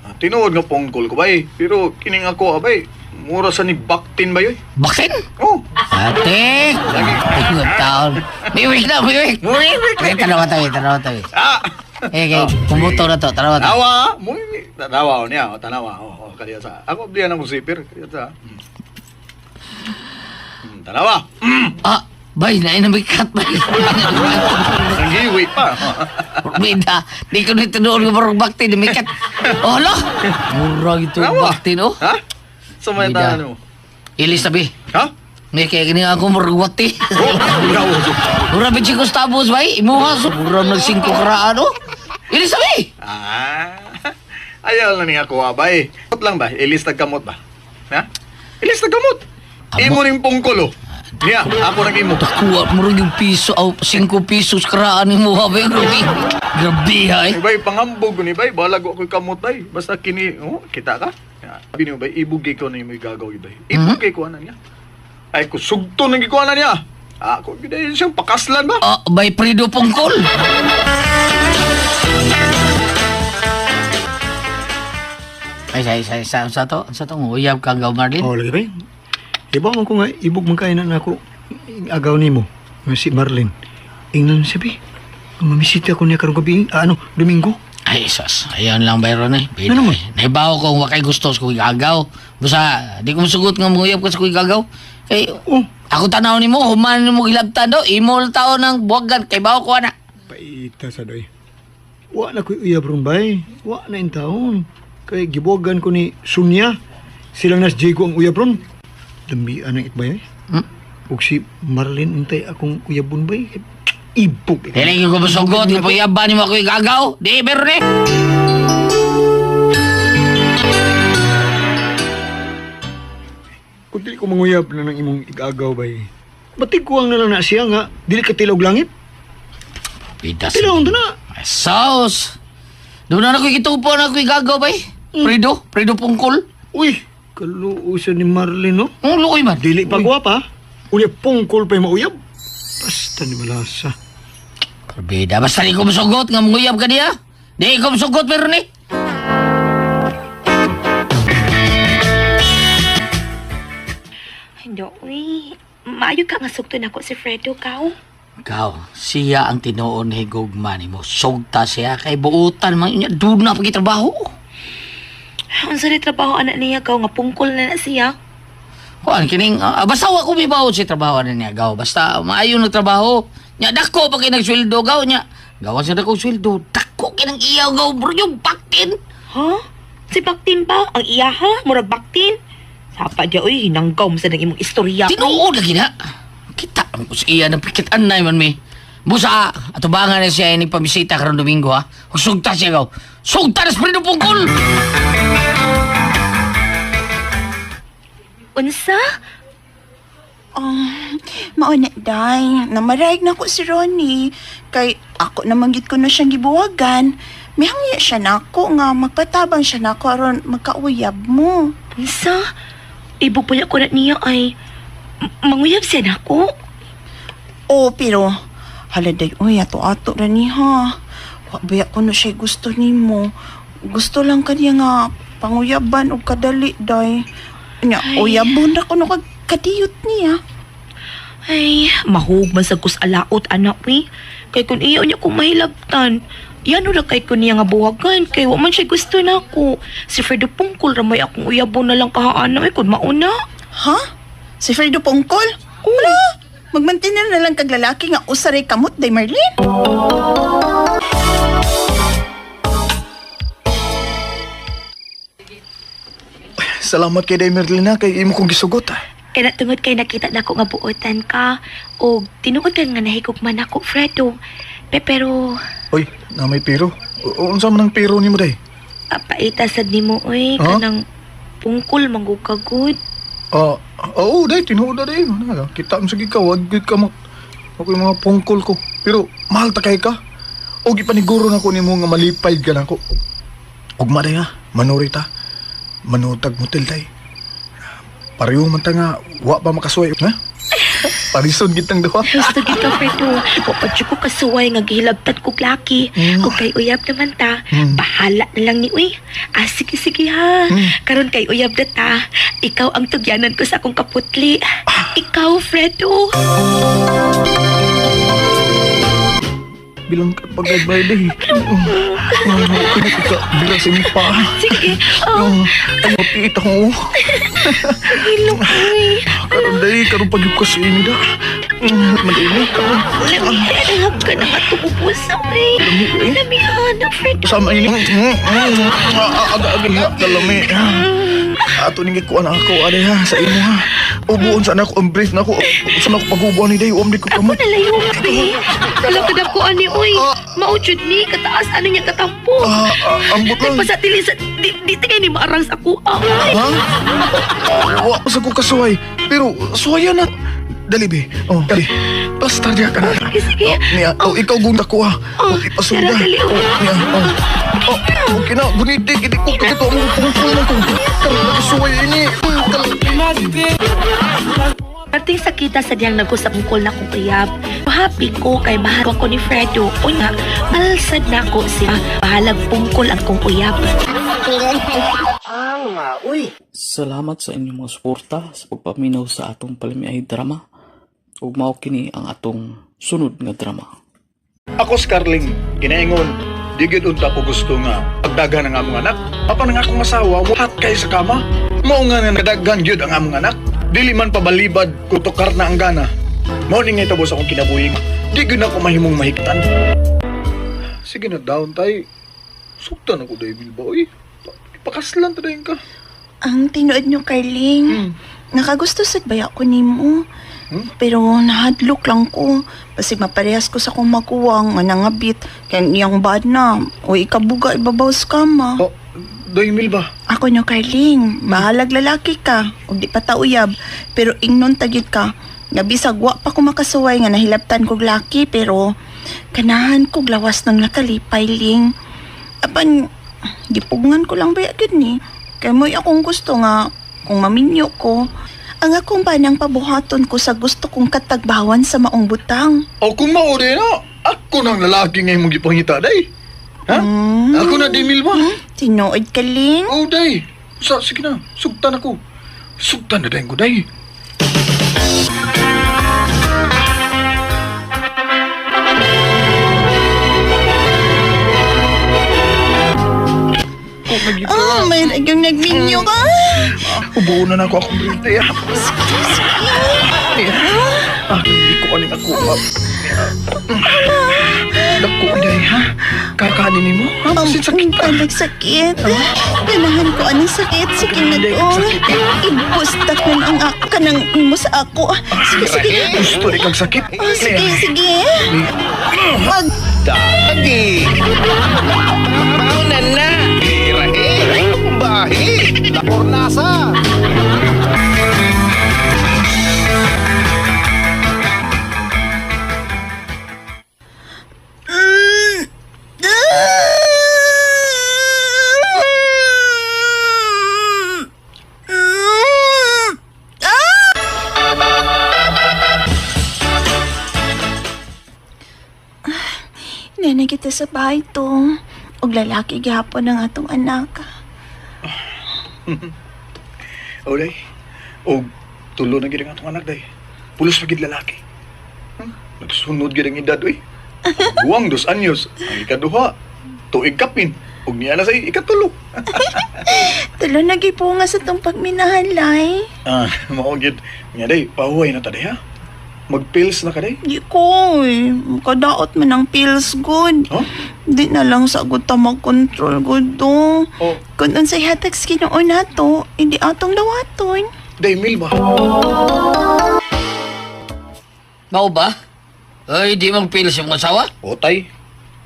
Ah, tinuod nga pungkol ko bay, pero kining ako abay, mura sa ni Baktin ba yoy? Bakit? Oh, Ate! Tingog taon. Miwik na, miwik! Miwik! Tanawa tayo, tanawa tayo. ah! Eh, kay, kumuto na to, tanawa tayo. Tanawa, mo tanawa oh, niya, oh, tanawa. Oh, oh, kaliya sa. Ako diyan ang zipper, kaliya sa. Tanawa. Ah, bay, nainamikat, bay. Nanghiwi pa. Bida, di ko nito doon nga barong bakti, namikat. Oh, hala! Mura ito Tanawa. bakti, no? Ha? Sa may Bida. tanong. Ilis tabi. Ha? May kaya gini ako murwati. Mura ba si Gustavos bay? Imuha so mura nag 5 karaan oh. Ili sabi. Ah, ayaw na niya kuha ba eh. Kamot lang ba? Ilis tagkamot ba? Ha? Ilis tagkamot. Imo ning pungkol oh. Niya, ako nang imo. Dakuha mo rin yung piso, aw, 5 pesos karaan imuha bay. Grabe. Grabe ay. Bay, pangambog ni bay, balag ko kamot bay. Basta kini, oh, kita ka. Sabi niyo bay, ibugay ko na yung may gagaw bay. Ibugay ko na niya. Ay, kusugto nang gikuha na niya. Ako, gid siyang pakaslan ba? Ah, bay Prido Pungkol. Ay, sa to, uyab ka gaw, Marlin. Oh, lagi bay. Iba man ko nga ibog man kay na nako agaw nimo. Nga si Marlene. Ingnan siya bi. Mamisita ko niya karong gabi, ah, ano, Domingo. Ay, sas. Ayan lang, Byron eh. Ano naman? Naibaw ko kung wakay gusto sa kuy gagaw. Basta, di ko masugot nga manguyab ka sa kuy gagaw. Kay, Oh, ako tanaw ni mo, human mo gilabtan do, imol tao ng buwagan, kay bawo ko na. Paita sa doy. Wa na ko'y uyab ron bay. Wa na in taon. Kay gibuwagan ko ni Sonia. Silang nas Diego ang uyab ron. Damian ang itbay eh. Hmm? Ug si Marlene untay akong uyabon bay. Ibog. Dili ko masugot, kung pagyaba ni mo kuy gagaw. Di, Byron eh. Kung dili ko manguyab na ng imong igagaw bay. Batig kuwang na lang na siya nga. Dili ka tilog langit. Pitas. Tilawon to na. Ay, Saus. Doon na ako'y gitupo na ako'y gagaw bay. Prido, Prido Pungkol. Uy, kaluusan ni Marlene no. Ang luoy man. Dili pa gwapa. Unya pungkol pa'y mauyab. Basta ni malasa. Perbeda. Basta di ko masugot nga manguyab ka niya. Di ko masugot pero ni. Hindi, uy. Maayo ka nga sugton ako si Fredo, kaw. Ikaw, siya ang tinuon ni Gugma ni mo. Sugta siya kay buutan man niya. Doon na pagkitrabaho. Unsa ni trabaho anak niya, kaw nga pungkol na na siya. Kuan kining basta wa ko mibaw si trabaho na niya gaw. Basta maayo nagtrabaho. Nya dako pa kay nagsweldo gaw nya. Gawa siya dako sweldo. Dako kinang iyaw gaw bro yung baktin. Ha? Si Baktin ba? Ang iya ha? Murag Baktin? Sapa diya, uy, hinanggaw mo sa nang imong istorya. Tinuod lagi na. Kita ang kus iya ng pikit anay man mi. Busa, atubangan na siya ini pamisita karon Domingo ha. Ug Sugta siya gaw. Sugta na sa Fredo Pungkol. Unsa? Oh, mauna, day. Namaraig na ko si Ronnie. Kay ako naman gid ko na siyang gibuwagan. Mihangya siya nako nga magpatabang siya nako aron magkauyab mo. Unsa? Ibog pala ko na niya ay manguyab siya nako. Oo, pero hala day, uy, ato-ato ra ni ha. Wa baya ko na siya gusto nimo. Gusto lang kaniya nga panguyaban og kadali day. Nya, Ay. uyabon ra kuno kag kadiyot niya. Ay, mahug man sa kus alaot anak wi. Kay kun iya niya kong mahilabtan. Yan ra kay ko niya nga buwagan kay wa man siya gusto nako. Si Fredo Pungkol ra may akong uyabon na lang kahaana ay kun mauna. Ha? Si Fredo Pongkol? Wala. Magmantinil na lang kag lalaki nga usaray kamot day Marlene. Salamat kay Day Merlina kay imo kong gisugot. ah. Kaya tungod kay nakita nako nga buotan ka o tinuod ka nga nahigugman nako Fredo. Pero Uy, na may pero. Unsa man ang pero nimo day? paita sad nimo oy Huh? kanang pungkol manggug ka good. Ah, oo, day tinuod na day. Ano, Kita mo sige ka, wag gid ka mak ako yung mga pungkol ko. Pero mahal ta kay ka. Og ipaniguro na ko nimo nga malipay ka nako. Ug day ha, manuri ta. Manutag motel day. Pareho man ta nga wa pa makasuway, ha? Parison gitang duha. Gusto gid ka Fredo. Wa pa jud ko kasuway nga gihilabtan kog laki. Kung kay uyab naman ta, bahala na lang ni uy. Ah, sige sige ha. Karon kay uyab na ta. Ikaw ang tugyanan ko sa akong kaputli. Ikaw, Fredo. Bilang ka pag-adbay day. Pinakita, bilang sa imong paa. Sige. Oh, Ay, mapiit ako. hilok uy. Karon day, karon pag ko sa inyo da. Mag-init ka. Lami, alam ka na katububusa, uy. Lami, ha, na, Fredo. Sama ini. Aga-aga nga kalami. Ato ning gikuan ako ade ha sa imo ha. Ubuon sa nako ang brief nako. Sa nako pagubuan ni day uom di ko Ako kamot. na layo, be. Wala ka ko ani, oy. Mauchud ni, kataas ano niya katampo. Ah, ah, ambot Kay lang. pa sa tili sa, di tingay ni maarang sa ako. Ah, oy. Ha? Wa sa ko kasuway. Pero suwaya na. Dali be. Oh, dali. Basta diya ka na. Sige, sige. Oh, niya. Oh, ikaw gunda ko ha. Oh, ipasunda. Tara, dali, oh. Oh, niya. Oh. Oh, okay na. Guniti. Hindi ko kakito ang pungkol na ko. Karoon na kasuway ini. Perting sakita sa diyang nagkusap-ungkol na kong uyab. Happy ko kay mahal ko ni Fredo. Unya, malsad na ko siya. Bahalag pungkol ang kong uyab. Salamat sa inyong mga suporta sa pagpaminaw sa atong palamiay drama. Ug mao kini ang atong sunod nga drama. Ako Scarling, ginaingon, di gyud unta ko gusto nga pagdaghan ang among anak. Apan ang akong asawa, hat kay sa kama. Mao nga nga nagdaghan gyud ang among anak. Dili man pabalibad kutukar na ang gana. Mao ni nga itabo sa akong kinabuhi. Di gyud ako mahimong mahigtan. Sige na down tay. Sugtan ako dahil ba oy. Pakaslan ta dayon ka. Ang tinuod nyo, Carling. Nakagusto sad baya ko nimo. Pero nahadlok lang ko. Basig maparehas ko sa akong maguwang nga nangabit. Kaya niyang bad na. O ikabuga ibabaw sa kama. Oh, Daymil ba? Ako nyo, Carling. Bahalag lalaki ka. Ug di pa ta uyab. Pero ingnon tagit ka. Nga bisag wa pa ko makasuway nga nahilabtan kog laki pero kanahan kog lawas ng nakalipay ling. Apan gipugngan ko lang ba gid ni. Kay mo'y akong gusto nga kung maminyo ko ang akong banang pabuhaton ko sa gusto kong katagbawan sa maong butang. O kung mao din na, ako nang lalaki nga imong gipangita day. Ha? Ako na Daymil ba? Tinuod ka, Ling? Oh, day. Sa, sige na. Sugtan ako. Sugtan na dayon ko, day. Ah, may nagyong nagminyo ka. Ubuo na na ako akong drink, day. Ah, Ah, hindi ko aning ako. Dako, day, ha? Kakanin nimo? Ha? Sin sakit ka. Ang sakit. Ganahan ko anong sakit. Sige na Hindi, to. sakit. Ibustak na ang ako ka ng mo sa ako. Sige, sige. Gusto ni kang sakit. Oh, sige, sige. Wag. Dagi! Mauna na! Irahe! Bahi! Lapornasa! Nene kita sa bahay to. Og lalaki gihapon ang atong anak. Oh, day. O, tulo na gid ang atong anak, day. Pulos pa gid lalaki. Nagsunod gid ang edad, uy. Ang Guwang 2 anyos, ang ikaduha, tuig kapin, ug niya na sa ikatulo. Tulo na gipunga sa tong pagminahalay. Ah, mao gid. Nga day, pahuway na ta day, ha? Magpills na ka day. Di ko eh. Kadaot man ang pills good. Huh? Di na lang sa gud ta mag-control good do. Oh, Kung unsay hatag sa Ginoo nato, hindi atong dawaton. day mil ba? Mao ba? Ay, di magpilis yung asawa? O tay.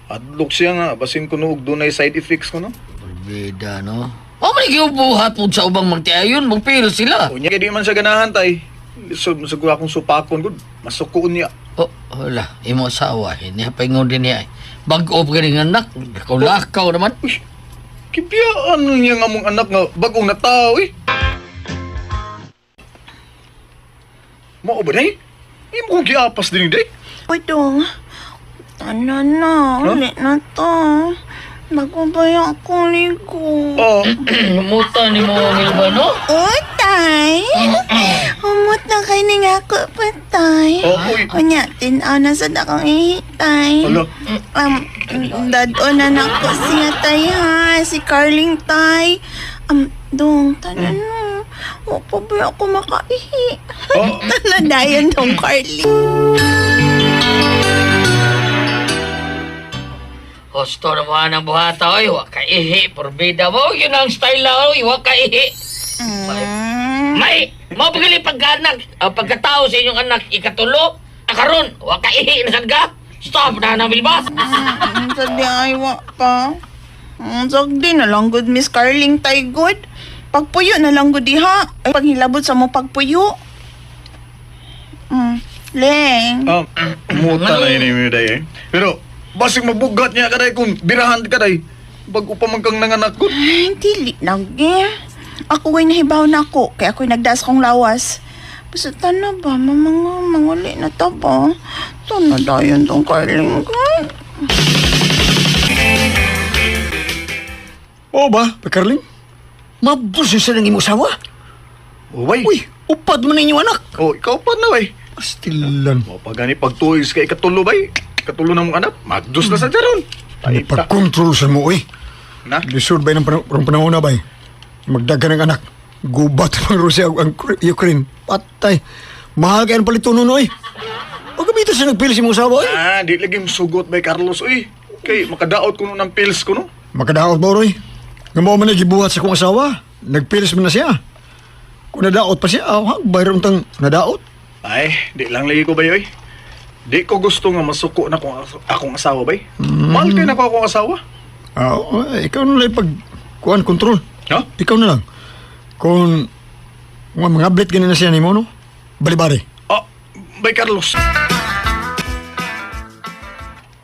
Adlok siya nga, basin ko no og dunay side effects ko no. Bida, no? O, man buhat po sa ubang magtiayon, magpil sila. Unya kay di man siya ganahan tay. So, so akong supakon gud, masukoon niya. Oh, wala, imo asawa, hindi paingon din niya. Eh. Bag-o pa ganing anak, lakaw-lakaw naman. Uy, kibiyaan niya nga mong anak nga bagong natao eh. Mao ba day? Imo kong giapas din day. Uy, dong. Tana na, Huh? ulit na to. Magubay akong ligo. Oh, Muta ni mo Milba, no? Uy, tay! Humot na kay ni nga ako pa, tay. oh, uy. Unya, tinaw na sa dakong ihi, tay. Hala. Dad-o na nako siya, tay, ha? Si Carling, tay. Dong, tanan na. Wa pa ba ako makaihi? Oh. Tanan na yun, dong, Carling. Gusto naman ang buhata, oy, wa ka ihi, porbida mo. Yun ang style na, oy, wa ka ihi. May, mao pa gali pagkaanak, pagkatao sa inyong anak ikatulo, akaron, wa ka ihi na sad ka. Stop na na Melba. Sa di ay wa pa. Sagdi na lang good Miss Carling tay good. Pagpuyo na lang good diha. Ay paghilabot sa mo pagpuyo. Leng. Muta na yun yung day eh. Pero, basig mabugat niya kaday kung birahan ka day. Bago pa man kang nanganak ko. Ay, dili lang eh. Ako ay nahibaw na ako, kaya ako'y nagdaas kong lawas. Basta na ba, mamanga, manguli na to ba? Ito na dayon tong Carling ko. Oo ba, Pekarling? Mabdos sa nang imong asawa. Oh, bay. Uy, upad man ninyo anak. Oh, ikaw pa na, bay. Pastilan. Mo pa gani pagtuig kay ikatulo, bay. Ikatulo na mong anak. Magdos na sa jaron. Ay, ta. Pag-control sa mo, uy. Na? Lisod ba ng panahon na ba? Magdagan ng anak. Gubat ang Russia ang Ukraine. Patay. Mahal kayo ang palito nun, oy. Pagkamita siya nagpili si mong asawa, oy. Ah, di lagi sugot bay Carlos, uy. Kay makadaot ko no ng pills ko no. Makadaot ba, oy? Nga mo man nagibuhat sa kong asawa. Nagpilis man na siya. Kung nadaot pa siya, ah, bayroon tang nadaot. Ay, di lang lagi ko bay, oy. Di ko gusto nga masuko na kung akong asawa bay. Mahal kay na ko akong asawa. Ah, oh, ikaw na lang pag kuan control. No? Ikaw na lang. Kung nga mga ablit ganun na siya ni mo, no? Balibari. Oh, bay Carlos.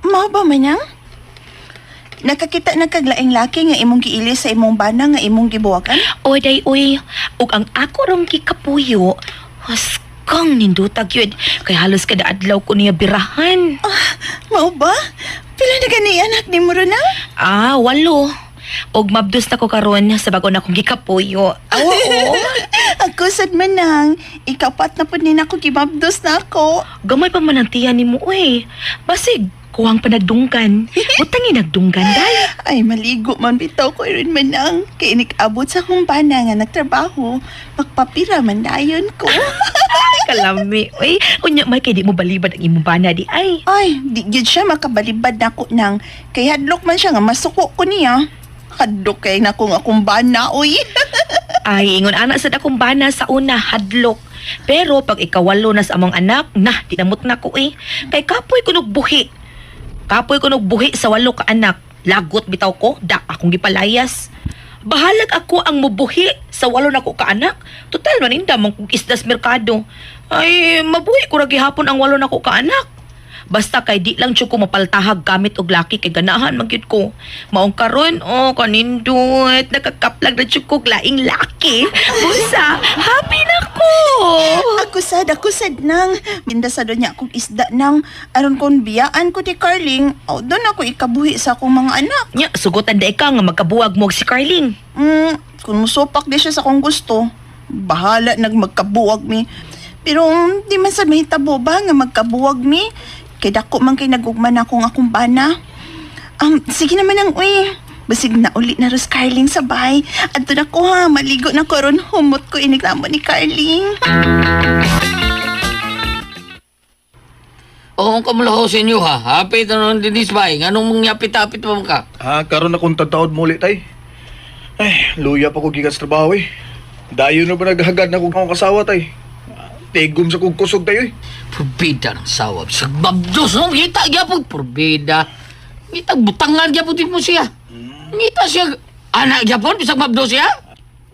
Mao ba manang? Nakakita na kaglaing laki nga imong giili sa imong bana nga imong gibuwagan? Oy, day, oy. Ug ang ako rong gikapuyo, haskang nindutag yun. Kay halos kada adlaw ko niya birahan. Mao ba? Pila na gani anak ni mo ron ah? Ah, 8. Og mabdos na ko karon sa bago na akong gikapuyo. Oo. Ako sad manang, ikapat na pud ni nako gibabdos na ako. Gamay pa man ang tiyan ni mo, uy. Basig, kuwang pa nagdunggan. Butang nagdunggan, day. Ay maligo man bitaw ko rin manang. Kay inikabot sa akong bana nga nagtrabaho, magpapira man dayon ko. Kalami, uy. Unya, may kay di mo balibad ang imong bana di ay. Ay, di gyud siya makabalibad nako nang kay hadlok man siya nga masuko ko niya. Hadlok kay nako nga akong bana oy. Ay, ingon ana sad akong bana sa una, hadlok. Pero pag ikawalo na sa among anak, nah, dinamot na ko eh. Kay kapoy ko buhi. Kapoy ko buhi sa 8 ka anak. Lagot bitaw ko, da akong gipalayas. Bahalag ako ang mubuhi sa 8 na ko ka anak. Total man inda man kog isdas merkado. Ay, mabuhi ko ra gihapon ang 8 na ko ka anak. Basta kay di lang jud ko mapaltahag gamit og laki kay ganahan man gyud ko. Maong karon, oh kanindot, nakakaplag na jud ko og laing laki. Busa, happy na ko. Ako sad nang. Binda sa doon niya akong isda nang. Aron kung biyaan ko ni Carling, aw doon ako ikabuhi sa akong mga anak. Nya, sugotan day ka nga magkabuwag mo og si Carling. Kung musupak di siya sa akong gusto, bahala nag magkabuwag mi. Pero di man sad mahitabo ba nga magkabuwag mi? Kay dako man kay nagugman akong akong bana. Sige naman ang uy. Basig na uli na ros Carling sa bahay. Adto na ko ha, maligo na ko ron humot ko iniglamo ni Carling. Oo, kamulaho sa inyo ha. Hapit na nun dinis bay. Nganong mangyapit-apit pa man ka? Ah, karon na kung tataod mo ulit tay. Ay, luya pa ko gikan sa trabaho eh. Dayon na ba naghagad na kong akong kasawa tay? Ah, Tigom sa kong kusog tayo eh. Purbida ng sawab. Sa babdos no, ngita gyapon. Purbida. Ngita butangan gyapon din mo siya. Ngita siya. Anak gyapon, bisag mabdos siya.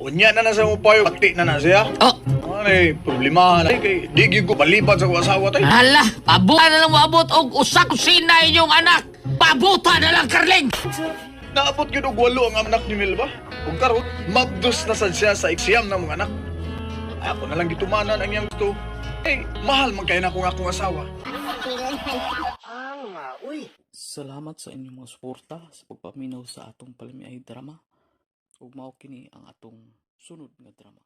Unya na na sa mo payo, pati na na siya. Oh, Ano eh, problema na eh, kay di gyud ko palipad sa akong asawa tay. hala, pabuta na lang moabot og usa kusina inyong anak. Pabuta na lang, Karling! Naabot gyud og 8 ang anak ni Melba. Ug karon, mabdos na sad siya sa iksiyam na mga anak. Ako na lang gitumanan ang iyang gusto. Eh, mahal man kay na akong akong asawa. Salamat sa inyong mga suporta sa pagpaminaw sa atong palamiay drama. Ug mao kini ang atong sunod nga drama.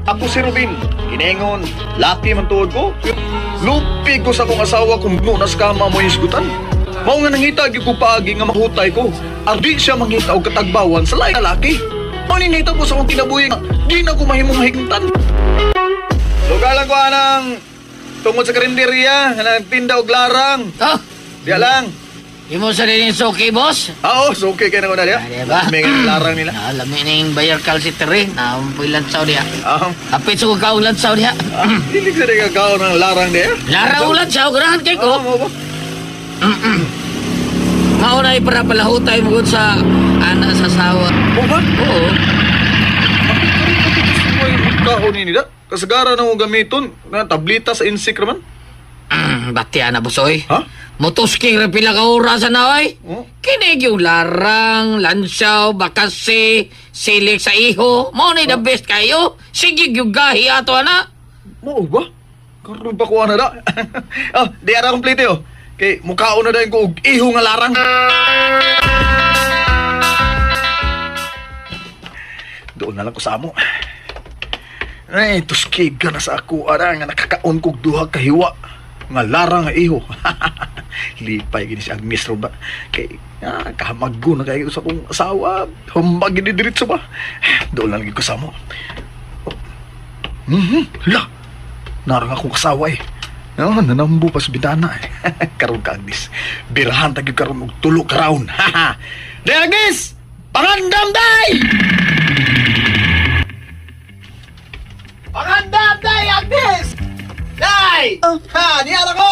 Ako si Ruben, kinengon, laki man tuod ko. Lupi ko sa akong asawa kung nunas ka mo isgutan. Mao nga nangita gyud ko paagi nga mahutay ko. Ardi siya mangita og katagbawan sa laing lalaki. Mao ni nahitabo sa akong kinabuhi nga di na ko mahimong mahigtan. Lugar lang ko anang tungod sa karinderya nga nagtinda og larang. Oh, Diya lang. Imo sa rin yung suki, boss. Ah, oh, so okay kayo na ko na diya. Ah, di ba? May nga larang nila. Na, lami na yung bayar calcitry. Na, ang lansaw diya. Ah, Kapit sa kaong lansaw diya. dili sa rin kakaon ng larang diya. Laraw lansaw, ganahan kay Ah, ko. mo ba? Mauna para palahutay mo sa ana sa sawa. Mo ba? Oo. Kaon ni nila. Kasagara na mo gamiton. Na tablita sa insik raman. Bati ana bosoy. Ha? Motusking ra pila ka oras na oy. Oh. Kinig yung larang, lansaw, bakasi, silik sa iho. Mao ni the best kayo. Sige yung gahi ato ana. Mo ba? Karon pa ko ana da. Ah, di ara kompleto yo. Kay mukaon na dayon ko og iho nga larang. Doon na lang ko sa amo. Ay, tuskig ka na sa ako ara nga nakakaon kog duha ka hiwa nga larang nga iho. Lipay gini si Agnes ro ba. Kay kahamaggo na kayo sa akong asawa. Humbag gini diretso ba. Doon na lang gyud ko sa amo. La. Narang akong kasawa eh. No, nanambo pa sa bintana eh. Karon ka, Agnes. Birahan tagyo karon og tulo ka round. Day, Agnes! Pangandam, day! Pangandam, day, Agnes! Day! Oh. Ha, niya na ko!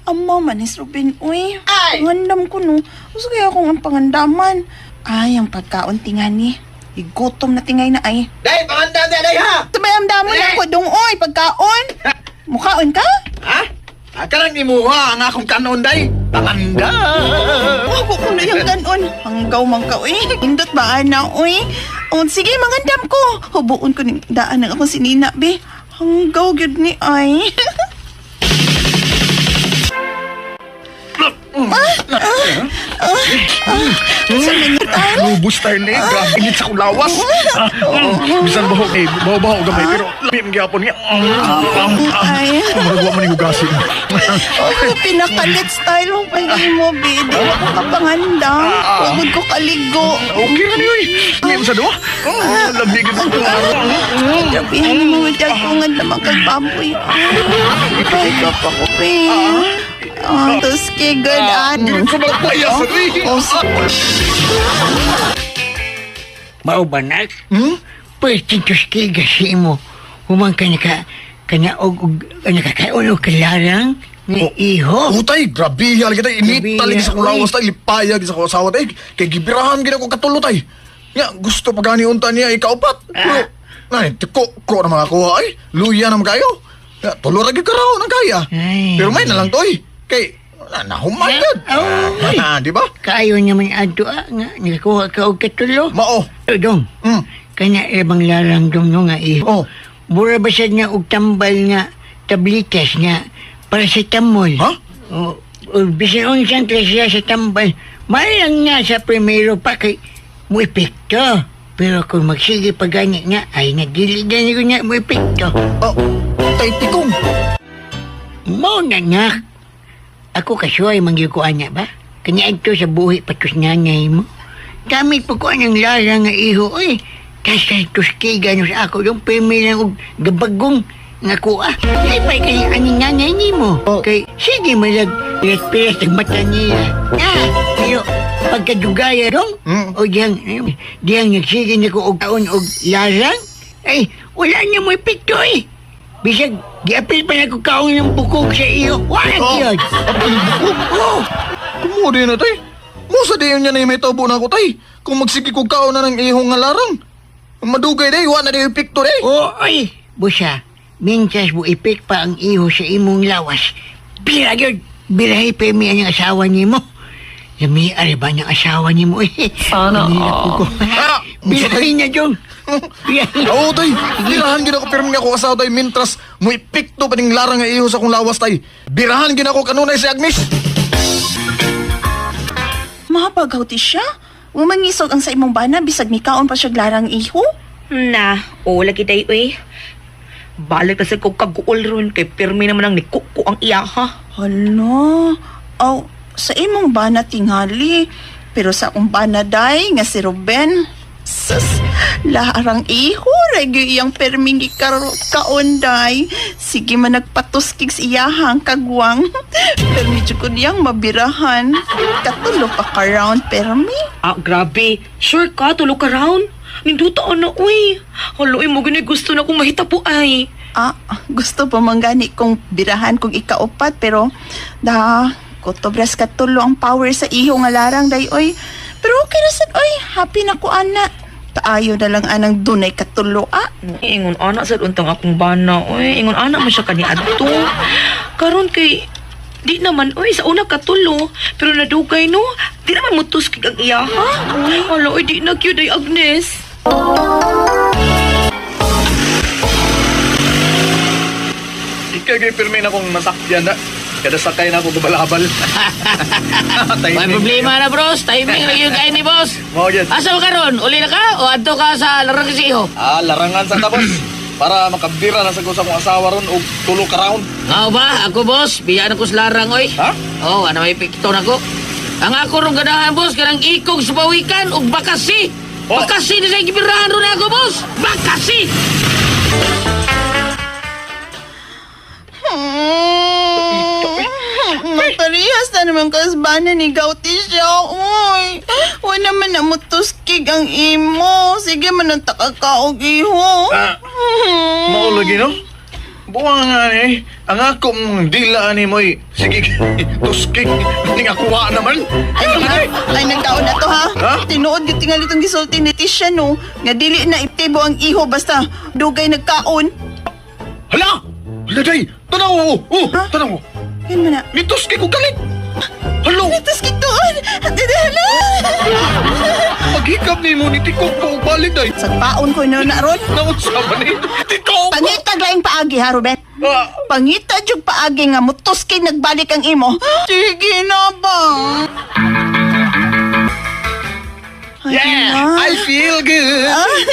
Amaw man is Ruben, uy. Ay! Pangandam ko no. Gusto kaya akong ang pangandaman. Ay, ang pagkaon tingani. Igutom na tingay na ay. Day, pangandam, day, day, ha! Sabay ang damo na ako dong, oy, pagkaon. Mukhaon ka? Ha? Karang imuha ang akong kanon, day. Pangandam! Wag ko na yung ganon. Hanggaw man ka, uy. Indot ba, ana, uy? O, sige, mangandam ko. Hubuon ko ning daan ng akong sinina, be. Hanggaw gyud ni ay. Sa minute, ay. Lubos tayo ni. Grabe init sa akong lawas. Bisan baho eh, baho-baho gamay pero lami man gyapon niya. Ay. Murag wa man ni hugasin. Oh, pinakalit style mo pag mo, be. Di ako kapangandam. Wagod ko kaligo. Okay ra ni oy. Ngayon sa duwa. Oh, lami gid ko araw. Grabe, mo ako nga naman kag baboy. Ay, pa ko, be. Ah, tos kay good ano. Diretso magpayas. Oh, Mao ba na? Hmm? Pwede tuskiga si imo. Human ka naka, kana og, og nakakaon og kalarang nga Oh. iho. Utay, grabe lagi tay init Grabe, talaga sa akong uy. lawas tay, lipayag sa akong asawa tay. Kay gibirahan gid ako katulo tay. Nya gusto pa gani unta niya ikaupat. Pero nay tiko ko na mga kuha ay. Luya na kayo. Nya tulo ra gyud ka raw nang kaya. Ay. Pero may na lang toy. Kay na nahuman gud. Ay. Ah, di ba? Kaayo naman adto ah, nga nakakuha ka og katulo. Mao. Eh, Dong, kana ibang larang dong no nga iho. Oh. Mura ba siya nga og tambal nga tablitas nga paracetamol? Ha? O, o bisan unsang klase sa tambal, malang nga sa primero pa kay mo epekto. Pero kung magsige pa gani nga, ay nagiligan ko nga mo epekto. Oh, tay tikong. Mo na nga. Ako kasuay mangyukuan niya ba? Kanya ito sa buhi patos nanay mo. Gamit po ko ang lara nga iho, oy. Tas kay tuskiga no sa ako, yung pimi lang og gabagong nga kuha. Ay, pa kay aning nanay ni mo. Oh. Kay, sige malag, piras-piras ang mata niya. Ah, pero pagkadugaya dong, o diyang, diyang nagsige na ko og taon og larang, ay, wala niya mo epekto eh. Bisag, giapil pa na ko kaon ng bukog sa iyo. Wala Oh, yun. apil bukog. Oh, Kumuha din na tay. Musa din niya na yung may tabo na ako tay. Kung magsige kog kaon na ng ihong nga larang. Madugay day, wa na day epekto day. oh, ay. Busa, mintas mo ipik pa ang iho sa imong lawas. Bira yun. Birahi pa mi ang asawa ni mo. Lami, ari ba niyang asawa ni mo eh? Sana all. Ah, Birahi niya, Jong. Birahi. Oo, tay. Birahan gid ako pirmi nga ako asawa tay mintras mo epekto pa ning larang nga iho sa akong lawas tay. Birahan gid ako kanunay si Agnes. Mapagaw ti siya. Umangisog ang sa imong bana bisag mikaon pa siya larang iho. Na, o lagi day uy. Balik kasi ko kaguol ron kay pirmi naman ang nikuko ang iya ha. Hala. Aw, sa imong bana tingali. Pero sa akong bana day nga si Ruben. Sus, Larang iho, ragyo iyang perming kaonday. Sige man nagpatuskig sa iyahang kagwang. Permi jud ko niyang mabirahan. Katulo pa ka round permi. Ah, grabe. Sure ka, tulo ka round. Ninduta na, uy. Halo, mo gani gusto na kong mahitapo ay. Ah, gusto pa man gani kong birahan kong ikaupat pero da kutobras katulo ang power sa iho nga larang day oy. Pero okay ra sad oy, happy na ko ana. Kaayo na lang anang dunay katulo ah. Ingon ana sa untang akong bana, oy. Ingon ana man siya kani adto. Karon kay di naman, oy, sa una katulo, pero nadugay no. Di naman mutuskig ang iya, ha? Hala, oy, di na cute ay Agnes. Ikaw kay pirmi na kong masakyan na. Kada sakay na ako kabalabal. May problema na, bros. Timing lagi yung kain ni boss. Mao gyud. Asa mo karon? Uli na ka o adto ka sa larang kasi iho? Ah, larangan sa tapos. Para makabira na sa ko sa akong asawa ron og tulo ka round. Nga ba? Ako, boss. Biyaan ako sa larang, oy. Ha? Oo, oh, ano may pikto na ko. Ang ako rong ganahan, boss, kanang ikog sa pawikan ug bakasi. Oh. Bakasi na sa gibirahan ron ako, boss. Bakasi! Parehas na naman kasbana ni Gauti siya. Uy, wala man na mutuskig ang imo. Sige man ang takakaog iho. Ah, mao lagi no? Buwa nga ni, ang akong dila ni mo'y sige, tuskig, ning akuha naman. Ay, ay nagkaon na to ha. Ha? Tinuod gyud tingali tong gisulti ni Tisha no. Nga dili na itibo ang iho basta dugay nagkaon. Hala! Hala day! Tanaw mo! Oh, Ha? tanaw mo! Yan man na. Nituskig ko galit! Halo! Tuskig tuon. Hala! Paghikap ni mo, nitikok ko og balik day. Sagpaon ko no na ron. Naunsa man ni? Tikok! Pangitag laing paagi ha, Ruben. Ah, Pangita jud paagi nga mutuskig nagbalik ang imo. Sige na ba? Ay, yeah! na. I feel good!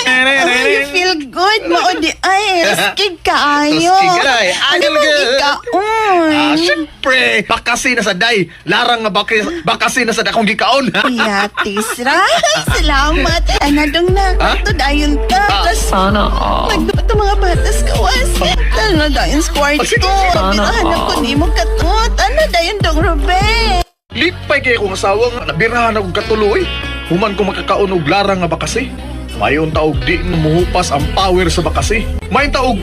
Ay, you feel good. Mao di ay, tuskig ka ayo. Tuskig ka, ay. I feel Ano good. Ikaon. Ah, syempre! Bakasi na sa day. Larang nga bakasi na sa dakong gikaon. Piyatis ra. Salamat. Anadong na. Ha? Ito dayon ka. Ah. Tas, Sana all. nagdapat ang mga batas kawas. Ano dayon sa kwarto. Ah, sige, sige. Birahan ako ni mo katot. Ano dayon dong Ruben? Lipay kay akong asawa nga nabirahan akong katuloy. Human ko makakaon og larang nga bakasi. Mayon taog di na muhupas ang power sa bakasi. Mayon taog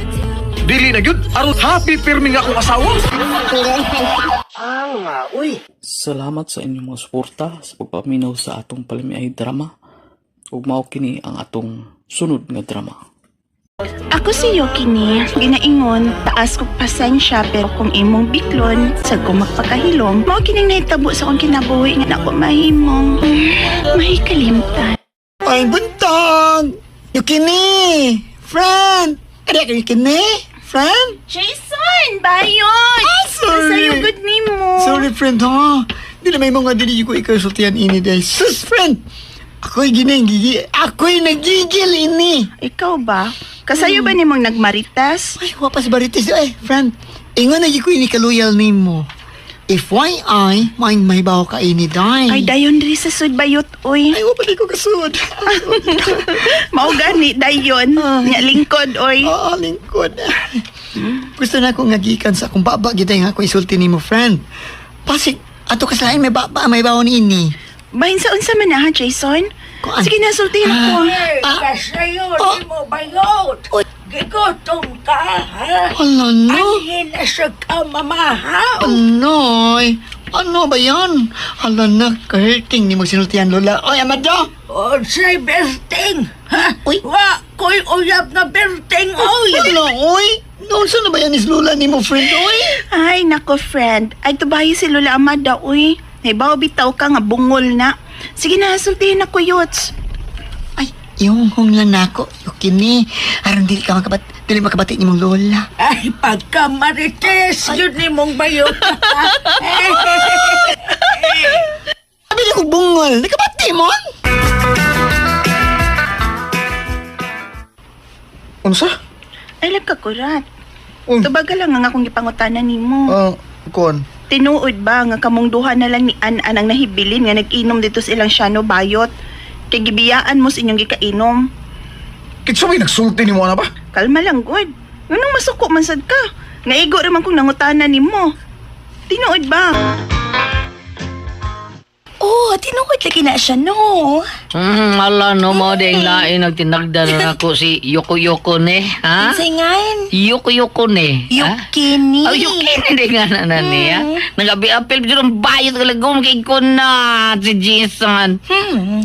dili na gyud aron happy pirmi nga akong asawa. Salamat sa inyong mga suporta sa pagpaminaw sa atong palamiay drama. Ug mao kini ang atong sunod nga drama. Ako si Yokini, ginaingon, taas ko pasensya pero kung imong biklon, sa ko magpakahilom, mao kining nahitabo sa akong kinabuhi nga nako mahimong mahikalimtan. Ay, buntag! Yukini! Friend! Kaya ka Yukini? Friend? Jason, bayon! Ah, sorry. Sa'yo good nimo. Sorry, friend, ha? Di na may mga dili ko ikaw sultian ini dahil. Sus, friend! Ako'y ginang gigi. Ako'y nagigil ini. Ikaw ba? Kasayo ba nimong nagmarites? Ay, wapas barites. Ay, friend. Ingon na ko ini kaluyal nimo. If why I, mind may bawo ka ini day. Ay, dayon diri sa sud bayot, oy. Ay, wapas ko kasud. Mao gani dayon. Nya lingkod, oy. Oo, lingkod. Gusto na akong ngagikan sa akong baba gitay nga ako isulti nimo, friend. Pasig, ato kasalain may baba, may bawon ini. Bahin sa unsa man na, ha, Jason? Kuan. Sige na, sultihin ako. Ah, Kasayo Oh. ni mo bayot. Oy. Gigutom ka, ha? Hala no. Anhin na siya ka, mamahaw. Anoy, ano ba yan? Hala na, kahirting ni mo sinultian, Lola. Oy, amado! O, say berting, ha? Uy. Wa, ko'y uyab na berting, oy. Hala, oy! Noon, saan na ba yan is Lola ni mo, friend, oy? Ay, nako, friend. Ay, tubayo si Lola Amada, uy. Naibaw bitaw ka nga bungol na. Sige na, sultihin ako, Yots. Ay, yung lang nako, yukini. Aron dili ka makabat, dili makabati ni mong Lola. Ay, pagka marites, yun ni mong bayot. Sabi na ko bungol, nakabati mo? Unsa? Ay, lagkakurat. Uy. Tubaga lang ang akong gipangutana nimo. Ah, kuan. Tinuod ba nga kamong duha na lang ni An-An ang nahibilin nga nag-inom dito sa ilang Shano Bayot? Kay gibiyaan mo sa inyong gikainom. Kinsa may nagsulti nimo ana ba? Kalma lang, good. Nganong masuko man sad ka? Naigo ra man kong nangutana nimo. Tinuod ba? Oh, tinuod lagi na siya, no? Ala no mo ding lain nagtinagdan na ako si Yoko Yoko ne, ha? Singan. Yoko Yoko ne. ha? Yukini. Oh, Yukini di nga na na niya. Nagabi-apil jud ang bayot kalagom kay ko na si Jason.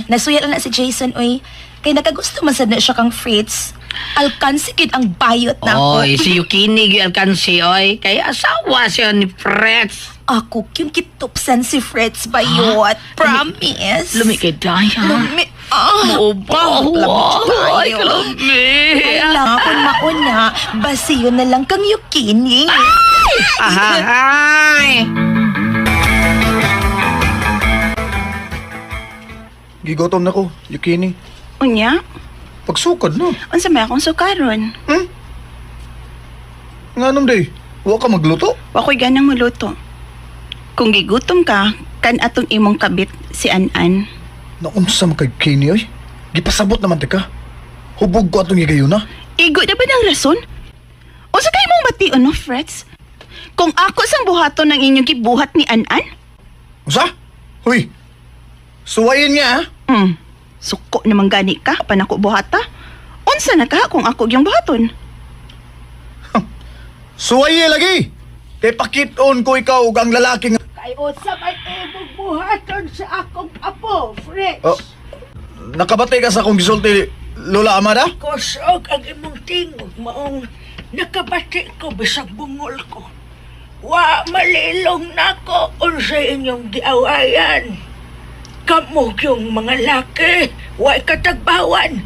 Nasuya lang na si Jason, oy. Kay nakagusto man sad na siya kang Fritz. Alkansi kid ang bayot na ako. Oy, si Yukini gyud alkansi oy. Kay asawa siya ni Fritz. Ako, yung kitupsan si Fritz bayot. Promise. Lumi kay Daya. Lumi. Ah. Muupa. Wow. Ay, kalami. Wala, kung mauna, basiyo na lang kang Yukini. Ahay! Gigotom na ko, Yukini. Unya, Pagsukad no. unsa may akong sukaron? Nganong day? Wa ka magluto? Wa ko'y ganang muluto. Kung gigutom ka, kan atong imong kabit si An-An. Naunsa man kay Kini oy? Gipasabot naman tika. Hubog ko atong higayuna. Igo na ba ng rason? Unsa kay mong bation no, Freds? Kung ako sang buhaton ng inyong gibuhat ni An-An? Unsa? Huy. Suwayin niya ha. Suko naman gani ka, panako buhata. Unsa na ka kung ako yung buhaton? Suwaye lagi. Kay pakit-on ko ikaw ug ang lalaki nga. Kay usab ay imong buhaton sa akong apo, Fritz. Oh, nakabatay ka sa akong gisulti, Lola Amada? Kusog ang imong tingog maong nakabati ko bisag bungol ko. Wa malilong nako unsay inyong giawayan. Kamo yung mga laki, wa katagbawan.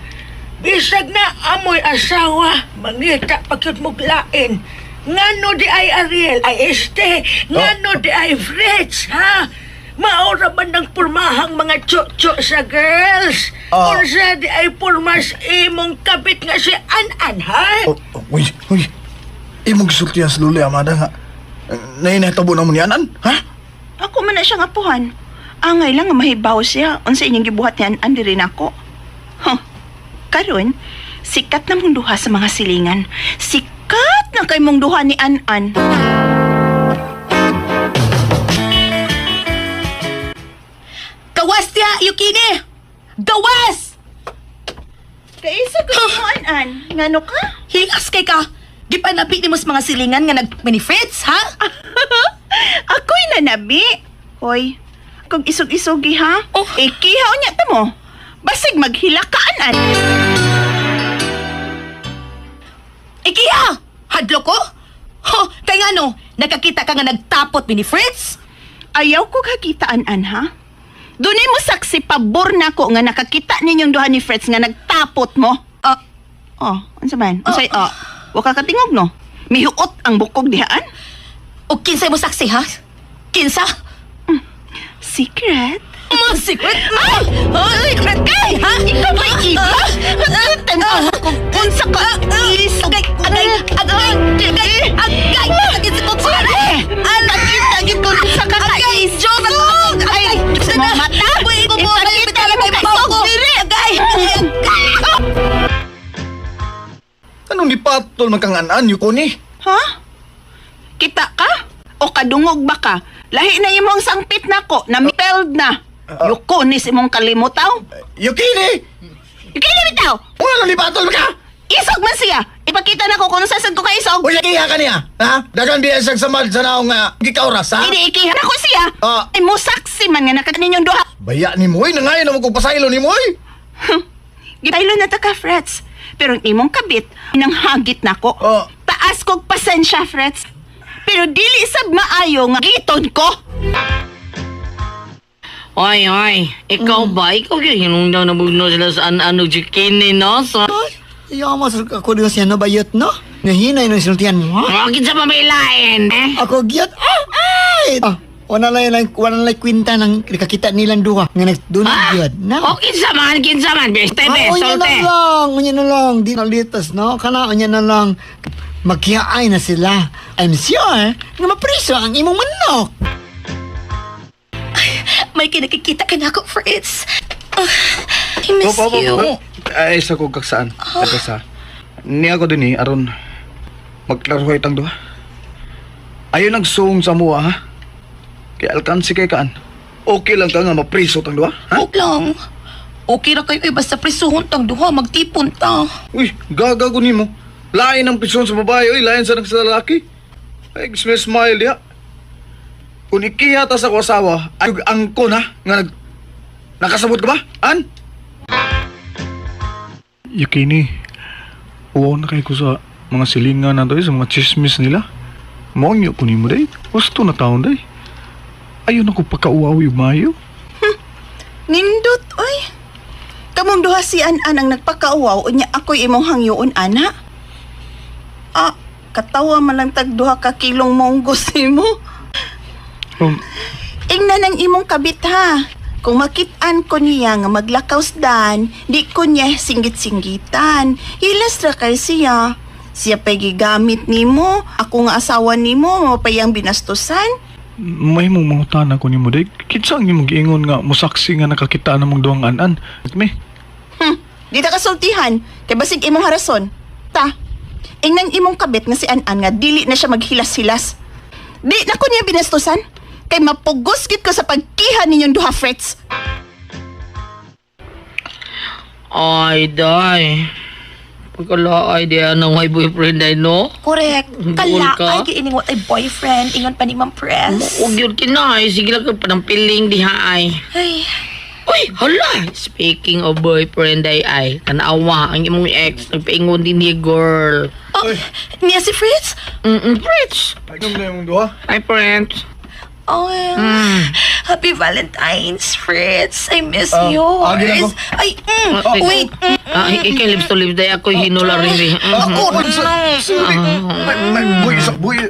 Bisag na amoy asawa, mangita pagyud mo lain. Ngano di ay Ariel, ay este, ngano di ay Fritz, ha? Maura man ng purmahang mga tso-tso sa girls. Ah. Unsa di ay purmas imong kabit nga si An-An, ha? Oh, oh, uy, uy. Imong gisultihan sa Lola Amada nga. Nainahitabo na mo ni Anan, ha? Ako man na siyang apuhan. Angay lang nga mahibaw siya unsa inyong gibuhat ni An-An diri nako. Huh. Karon, sikat na mong duha sa mga silingan. Sikat na kay mong duha ni An-An. Gawas niya, Yukini! Gawas! Kaisa ko mo An-An. Ngano ka? Hilas kay ka! Gipanabi ni mo sa mga silingan nga nag ni Fritz, ha? Ako'y nanabi. Hoy, kung isog-isogi ha? Oh. Ikihaw niya ta mo. Basig maghila ka An-An. Ikiha! Hadlo ko? Ho, kay nga no, nakakita ka nga nagtapot ni Fritz? Ayaw ko kakita An-An ha? Dunay mo saksi pabor na ko nga nakakita ninyong duha ni Freds nga nagtapot mo. Ah, Oh, unsa man? Unsay oh. Wa ka katingog no? Mihuot ang bukog dihaan? o kinsay mo saksi, ha? Kinsa? Secret? Mga secret? Ay! Ay! Secret kay! Ha? Ikaw ba iba? Tanaw ko unsa ka isog. Agay! Agay! Agay! Agay! Agay! Agay! Sa kutsara! Nakita gyud ko unsa ka kaisog. Agay! Sa mga mata. Ipakita mo kaisog diri. Agay! Anong nipatol man kang Anan, Yukoni? Ha? Kita ka? O kadungog ba ka? Lahi na imong sangpit nako, na mipeld na. Yuko ni si imong kalimutaw. Yukini! Yukini bitaw! Wala nipatol ka! Isog man siya. Ipakita nako kung unsa sad ko kaisog. Uy, ikiha ka niya, ha? Dagan biya siyang samad sa naong nga gikauras, ha? Hindi ikiha nako siya. Ah. Ay mo saksi man nga nakaninyong duha. Baya ni Moy, nangayon na mo kong pasaylo ni Moy! Gitaylo na ta ka, Freds. Pero ang imong kabit, nang hagit nako. Oh. Taas kog pasensya, Freds. Pero dili sab maayo nga giton ko. Oy, oy, ikaw ba? Ikaw yung hinungdaw na bugno sila sa ano, Yukini, no? So, Iyo mo sa ako Diyos yan no bayot no. Nahinay no sinultihan mo ha. bakit sa mamilain, eh? Ako gyud ah ay. Ah, wala lang wala lang kwenta ng nakakita nilang duha nga nagdunod gyud na. O, kinsa man, kinsa man. Beste, be, Ah, unya na solte. lang, unya na lang, di na litas, no? Kana, unya na lang. Magkiyaay na sila. I'm sure nga mapriso ang imong manok. May kinakikita ka na ako, Fritz. I miss Opo, opo, you. opo. Ay, sa kong kaksaan. Ito sa. Niya ko din eh, aron magklaro itang duha. Ayaw nagsuong sa mua, ha? Kay alkansi kay kaan. Okay lang ka nga mapriso tang duha, ha? Huwag lang. Okay ra kayo eh, basta prisuhon tang duha, magtipon ta. Uy, gaga ko nimo. Lain ang prison sa babae, uy, lain sa sa lalaki. Ay, smile smile diha. Kung ikiya ta sa ko asawa, ay angkon ha, nga nag nakasabot ka ba? An? Yukini, uwaw na kay ko sa mga silingan na sa mga chismis nila. Maongyo ko nimo day. Gusto na taon day. Ayaw na ko pagkauwaw yung mayo. Nindot, oy. Kamong duha si An-an ang nagpakauwaw, unya ako'y imong hangyoon, ana. Ah, katawa man lang tag duha ka kilong monggos nimo. Ingnan ang imong kabit ha. Kung makit-an ko niya nga maglakaw dan, di ko niya singgit-singgitan. Hilas ra kay siya. Siya pa'y gigamit nimo, ako nga asawa nimo, mapayang binastusan. May mong mangutana ko nimo day. Kinsa ang imong giingon nga musaksi nga nakakita na mong duwang an-an? Me, Di ta kasultihan, kay basig imong harason. Ta, ingnan imong kabit nga si An-an nga dili na siya maghilas-hilas. Di na ko niya binastusan, kay mapugos gid ko sa pagkiha ninyong duha frets. Ay, day. Pagkalaay, di anong may boyfriend ay, no? Correct. Buol ka? Kala ay giiningot ay boyfriend. Ingon pa ni Ma'am Press. Huwag yun kinay. Sige lang ka panampiling diha ay. Ay, Uy, hala! Speaking of boyfriend ay ay, tanawa ang imong ex, nagpaingon din niya, girl. oh, niya si Fritz? Fritz! Ay, na yung duha. Hi, friends. Oh, Happy Valentine's, Fritz. I miss Ah, yours. agi na ko. Ay, wait. Ah, ikay lips to lips day ako hinula rin rin. Ako, Sorry. May buhi sa buhi.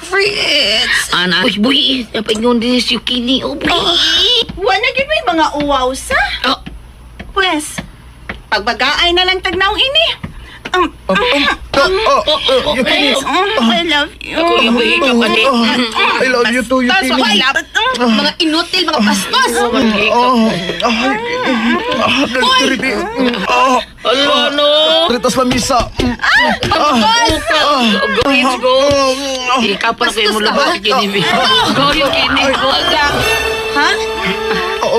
Fritz. Ana, uy, buhi, napaingon din si Yukini. Oh, buhi. Wala gid may mga uwaw sa. Oh, Pwes, pagbagaay na lang tagnaw ini. Oh, oh, Yukini. I love you. ako yung buhi ka pa di. I love you too, Tapos, Yukini. wala. Mga inutil, mga bastos. Oh, ay, ah, nagtiriti. Oh, Hala, no. tritas lamisa. Go, let's go. Ikaw pa kayo mo labas, Yukini. Go, Yukini. Go. Ha?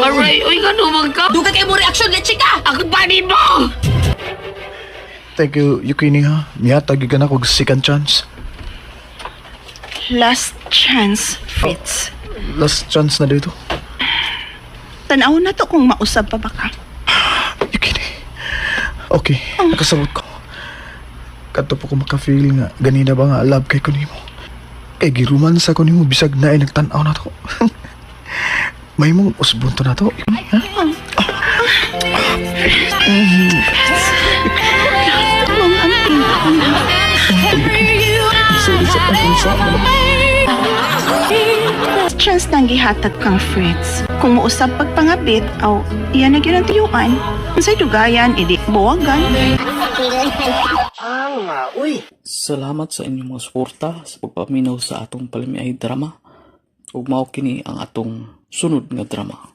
Aray, uy, gano'n man ka? Duga kayo mo reaksyon, leche ka. Ako pa ni mo! Thank you, Yukini ha. Mihatag ka na kog second chance. Last chance, Fritz. Last chance na dito. Tanaw na to kung mausab pa ba ka. Yukini. Okay, nakasabot ko. Kadto po ko maka-feel nga ganina ba nga love kay ko nimo. Kay girumansa ko nimo bisag na ay nagtan-aw na to. May mong usbon to na to. Ha? Mong ang tingin. Sorry sa pag-usap. Chance nang gihatag kang Fritz. Kung mausab pagpangabit, aw, iyan na gyud ang tuyuan. Unsay dugayan, idi buwagan. Salamat sa inyong mga suporta sa pagpaminaw sa atong palamiay drama. Ug mao kini ang atong sunod nga drama.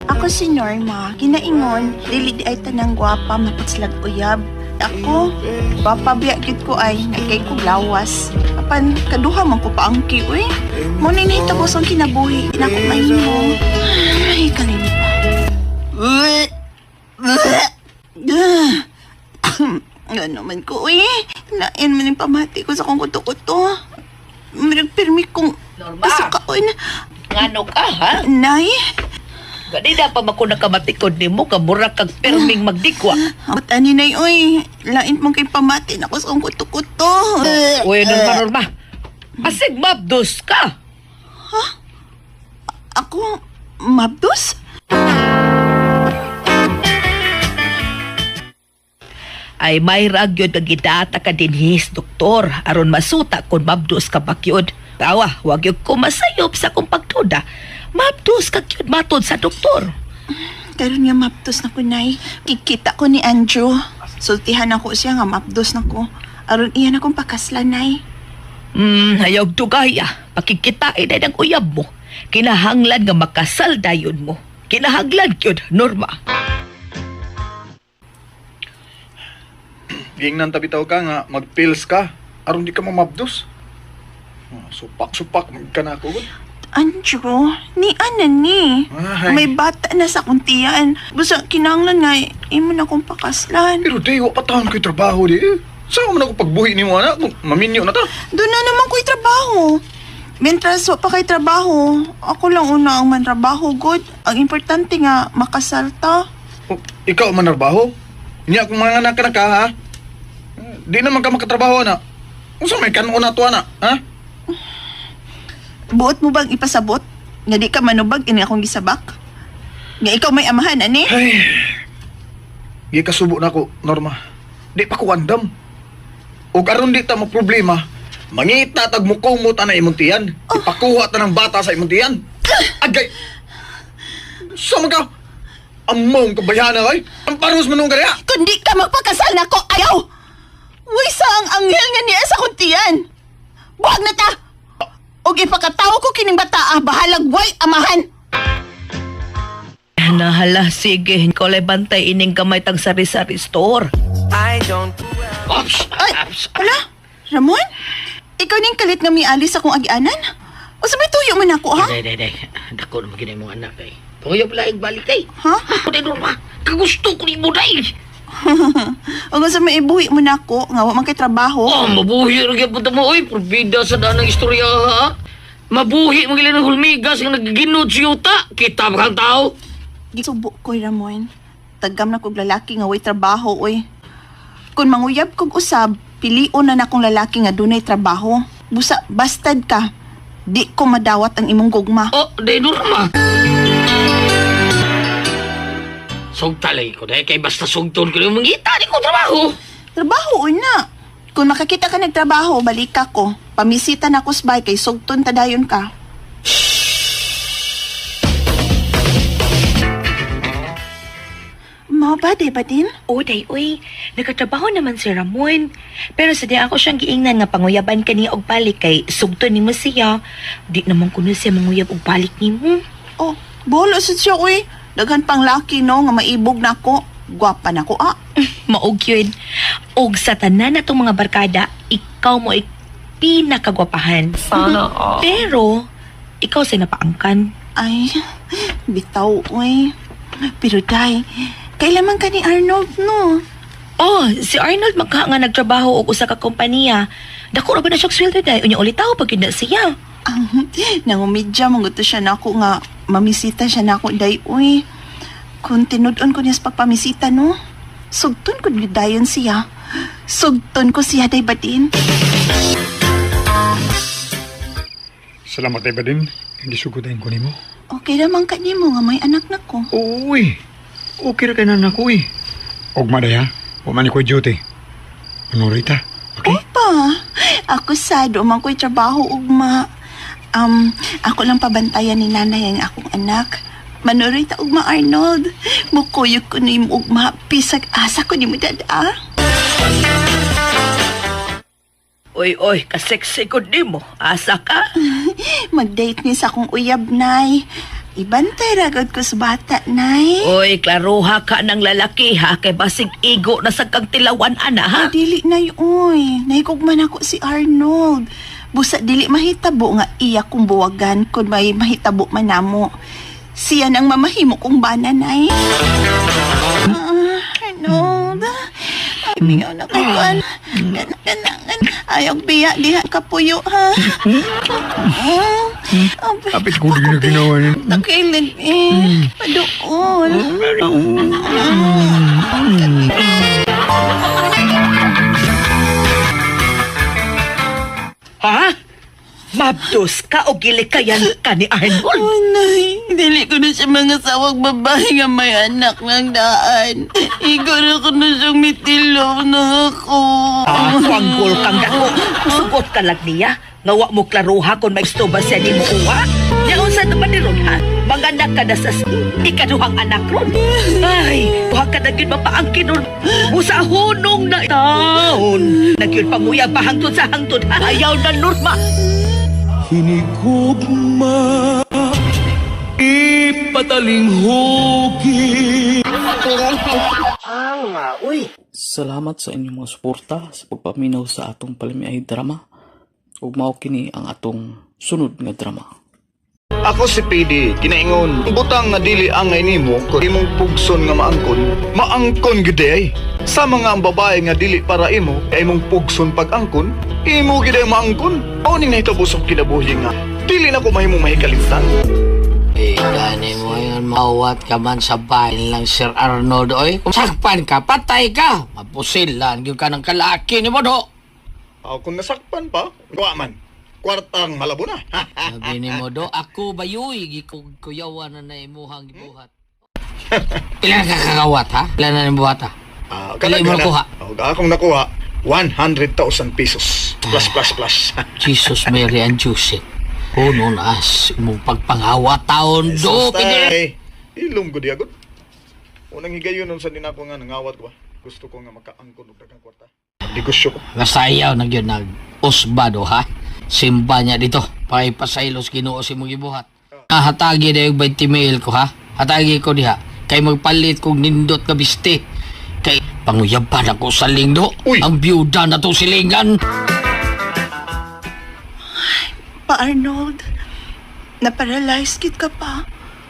Ako si Norma, ginaingon, dili di ay tanang gwapa mapatslag uyab. Ako, gwapa biya gyud ko ay, nagkay ko lawas. Apan, kaduha man ko paangki, uy. Mo ni nahitabo sa kinabuhi, inako mahimo. Ay, kalimitan. Ano man ko, uy. Lain man yung pamati ko sa kong kuto-kuto. Nagpirmi kong Norma. pasukaon. Ngano ka, ha? Nay, Gani na pa mako nakamatikod nimo ka mura kag perming magdikwa. At ani nay, oy, lain mong kay pamati na ko sa akong kuto-kuto. Uy, Norma, Norma. Asig mabdos ka. Ako, mabdos? Ay may ragyod nga gidata ka dinhis, doktor, aron masuta kung mabdos ka bakyod. Tawa, wag yun ko masayop sa akong pagduda. Mabdos ka gyud matod sa doktor. Karon nga mabdos na ko, nay. Kikita ko ni Andrew. Sultihan ako siya nga mabdos na ko. Aron iyan akong pakaslan, nay. Ayaw dugaya. Pakikitain ay ng uyab mo. Kinahanglan nga makasal dayon mo. Kinahanglan gyud, Norma. Gingnan tabitaw ka nga magpills ka aron di ka mamabdos. Ah, supak-supak mag ka na ako gud. Andrew, ni ana ni. Ay. May bata na sa kuntian. Basta kinanglan nga, imo na akong pakaslan. Pero day, wa pa taon ko'y trabaho di. Eh. Saan man ako pagbuhi ni mo anak? Kung maminyo na ta. Doon na naman ko'y trabaho. Mientras wa pa kay trabaho, ako lang una ang mantrabaho, good. Ang importante nga, makasalta. Oh, ikaw man trabaho. Niya kung mga anak ka na ka ha. Di naman ka makatrabaho na. Unsa may kanon na to ana, ha? Buot mo bang ipasabot? Nga di ka manubag, ini akong gisabak? Nga ikaw may amahan, ani? Ay. Gikasubo na ako, Norma. Di pa ko andam. Ug aron di ta mo problema, mangita tag mukumot ana imong tiyan. Ipakuha ta ng bata sa imong tiyan. Agay. Sama ka. Among kabayana ay. Ang paros man nung kaya. Kung di ka magpakasal nako, ayaw! Uy, sa ang anghel nga niya sa kuntian! Buwag na ta! Og ipakatawo ko kining bata, ah, bahalag way amahan! Nahala, sige. Ikaw lay bantay ining gamay tag sari-sari store. Ops! Ay, hala? Ramon? Ikaw ning kalit nga miali sa akong agianan? O sabay tuyo man ako, ha? Day, day, day. Dako naman gina mong anak eh. Panguya pala balik day. Ha? Ako day, Norma. Kagusto ko ni mo day. O kung sa may ibuhi mo na ako, nga wa man kay trabaho. Oh, mabuhi rin kaya punta mo. Uy, probida sa daan ng istorya ha. Mabuhi mo ng hulmigas nga nagiginod si yuta. Kita ba kang tao? Gisubo ko, Ramon. Tagam na kog lalaki nga way trabaho, oy. Kung manguyab kog usab, pilion na nakong lalaki nga dunay trabaho. Busa, bastad ka. Di ko madawat ang imong gugma. Oh, day, Norma. Sugta lagi ko day. Kay basta sugton ko yung mangita. Di ko trabaho. Trabaho una. Kung makakita ka nagtrabaho, balik ka ko. Pamisita na ko sbay kay sugton ta dayon ka. Mao ba, di ba din? O, day, uy. Nakatrabaho naman si Ramon. Pero sa di ako siyang giingnan nga panguyaban ka niya og balik kay sugto nimo siya. Di naman kuno siya manguyab og balik nimo. Oh, bolo sad siya, uy. Daghan pang laki, no, nga maibog na ako. Gwapa na ko, ah. Maog yun. Og sa tanan na tong mga barkada, ikaw mo ay pinakagwapahan. Sana all. Pero, ikaw sa napaangkan. Ay, bitaw, uy. Pero, day, kailan man ka ni Arnold, no? Oh, si Arnold magka nga nagtrabaho og usa ka kompanya. Dako ra ba na siya sweldo day? Unya ulitaw pag yun na siya. Ang, nangumidya, mangguto siya na ako nga, mamisita siya na ako, day, uy. Kung tinud-on ko niya sa pagpamisita, no? Sugton ko dayon siya. Sugton ko siya, day batin. Salamat ay ba din? Hindi sugutin ko nimo. Okay naman ka nimo nga may anak na ko. Uy, okay ra kay na ko eh. Og maday ha, wa man ko duty. Ano Rita? Okay? Opa, ako sad, umang ko'y trabaho ugma. Ako lang pabantayan ni nanay ang akong anak. Manuroy ta ugma, Arnold. Mukuyog ko ni mo ugma, pisag asa ko ni mo dada. Oy, oy, kaseksi ko nimo. Asa ka? Mag-date ni sa akong uyab, nay. Ibantay ragod ko sa bata, nay. Oy, klaruha ka ng lalaki ha. Kay basig igo na sa kang tilawan ana ha. Ay, dili nay, oy. Nahigugman ako si Arnold. Busa dili mahitabo nga iya kong buwagan kung may mahitabo man namo. Siya nang mamahimo kong bana, nay. Ah, Arnold. Ay, mingaw na ko kan. Ayaw biya, diha kapuyo, ha? Ah, Apit ko din na ginawa niya. Takilid eh. Padool. Ha? Mabdos ka o gilikayan ka ni Arnold? Oh, nay. Dili ko na siya mga sawag babae nga may anak ng daan. Ikaw na ko na siyang mitilok na ako. Ah, kwanggol kang dako. Sugot ka lang niya. Nga wa mo klaruha kung may gusto ba siya ni mo uwa. Nya unsa naman ni ron ha? Manganak ka na sa ikaduhang anak ron. Ay, buha ka na gyud mapaangkin ron. Usa hunong na taon. Nagyud panguya pa hangtod sa hangtod. Ha? Ayaw na Norma. Hinigugma. Patalinghuki. Salamat sa inyong mga suporta sa pagpaminaw sa atong palamiay drama. Ug mao kini ang atong sunod nga drama. Ako si PD, kinaingon, butang nga dili angay nimo kung imong pugson nga maangkon, maangkon gid ay. Sa mga ang babae nga dili para imo, ay imong pugson pag-angkon, imo gid ay maangkon. Mao ning nahitabo sa kinabuhi nga dili na ko mahimong mahikalimtan. Eh, gani mo yun, mawat ka man sa bahay lang, Sir Arnold, oy. Kung sakpan ka, patay ka. Mapusilan, yun ka ng kalaki ni mo, do. Aw, kung nasakpan pa, wa man. Kwartang malabo na. Sabi ni mo, do, ako bayoy, gikuyawan na na imuhang gibuhat. Ilan ka kakawat, ha? Ilan na imuhat, ha? Ah, Ilan mo nakuha? Oh, akong nakuha 100,000 pesos. Plus plus plus. Jesus, Mary, and Joseph. Puno na as, imong pagpanghawa taon, do. Pwede. Ay, ilong ko di agad. Unang higayon nun sa dinako nga nangawat ko ba. Gusto ko nga makaangkon og daghang kwarta. Negosyo ko. Basta ayaw na yun, nag-usba, do, ha? Simba niya dito. Pakipasailos Ginoo si mong gibuhat. Ah, hatagi na yung 20 mil ko, ha? Hatagi ko diha. Kay magpalit kong nindot nga biste. Kay panguyaban ako sa lingdo. Uy! Ang biyuda na to silingan. Pa Arnold, naparalyze kit ka pa.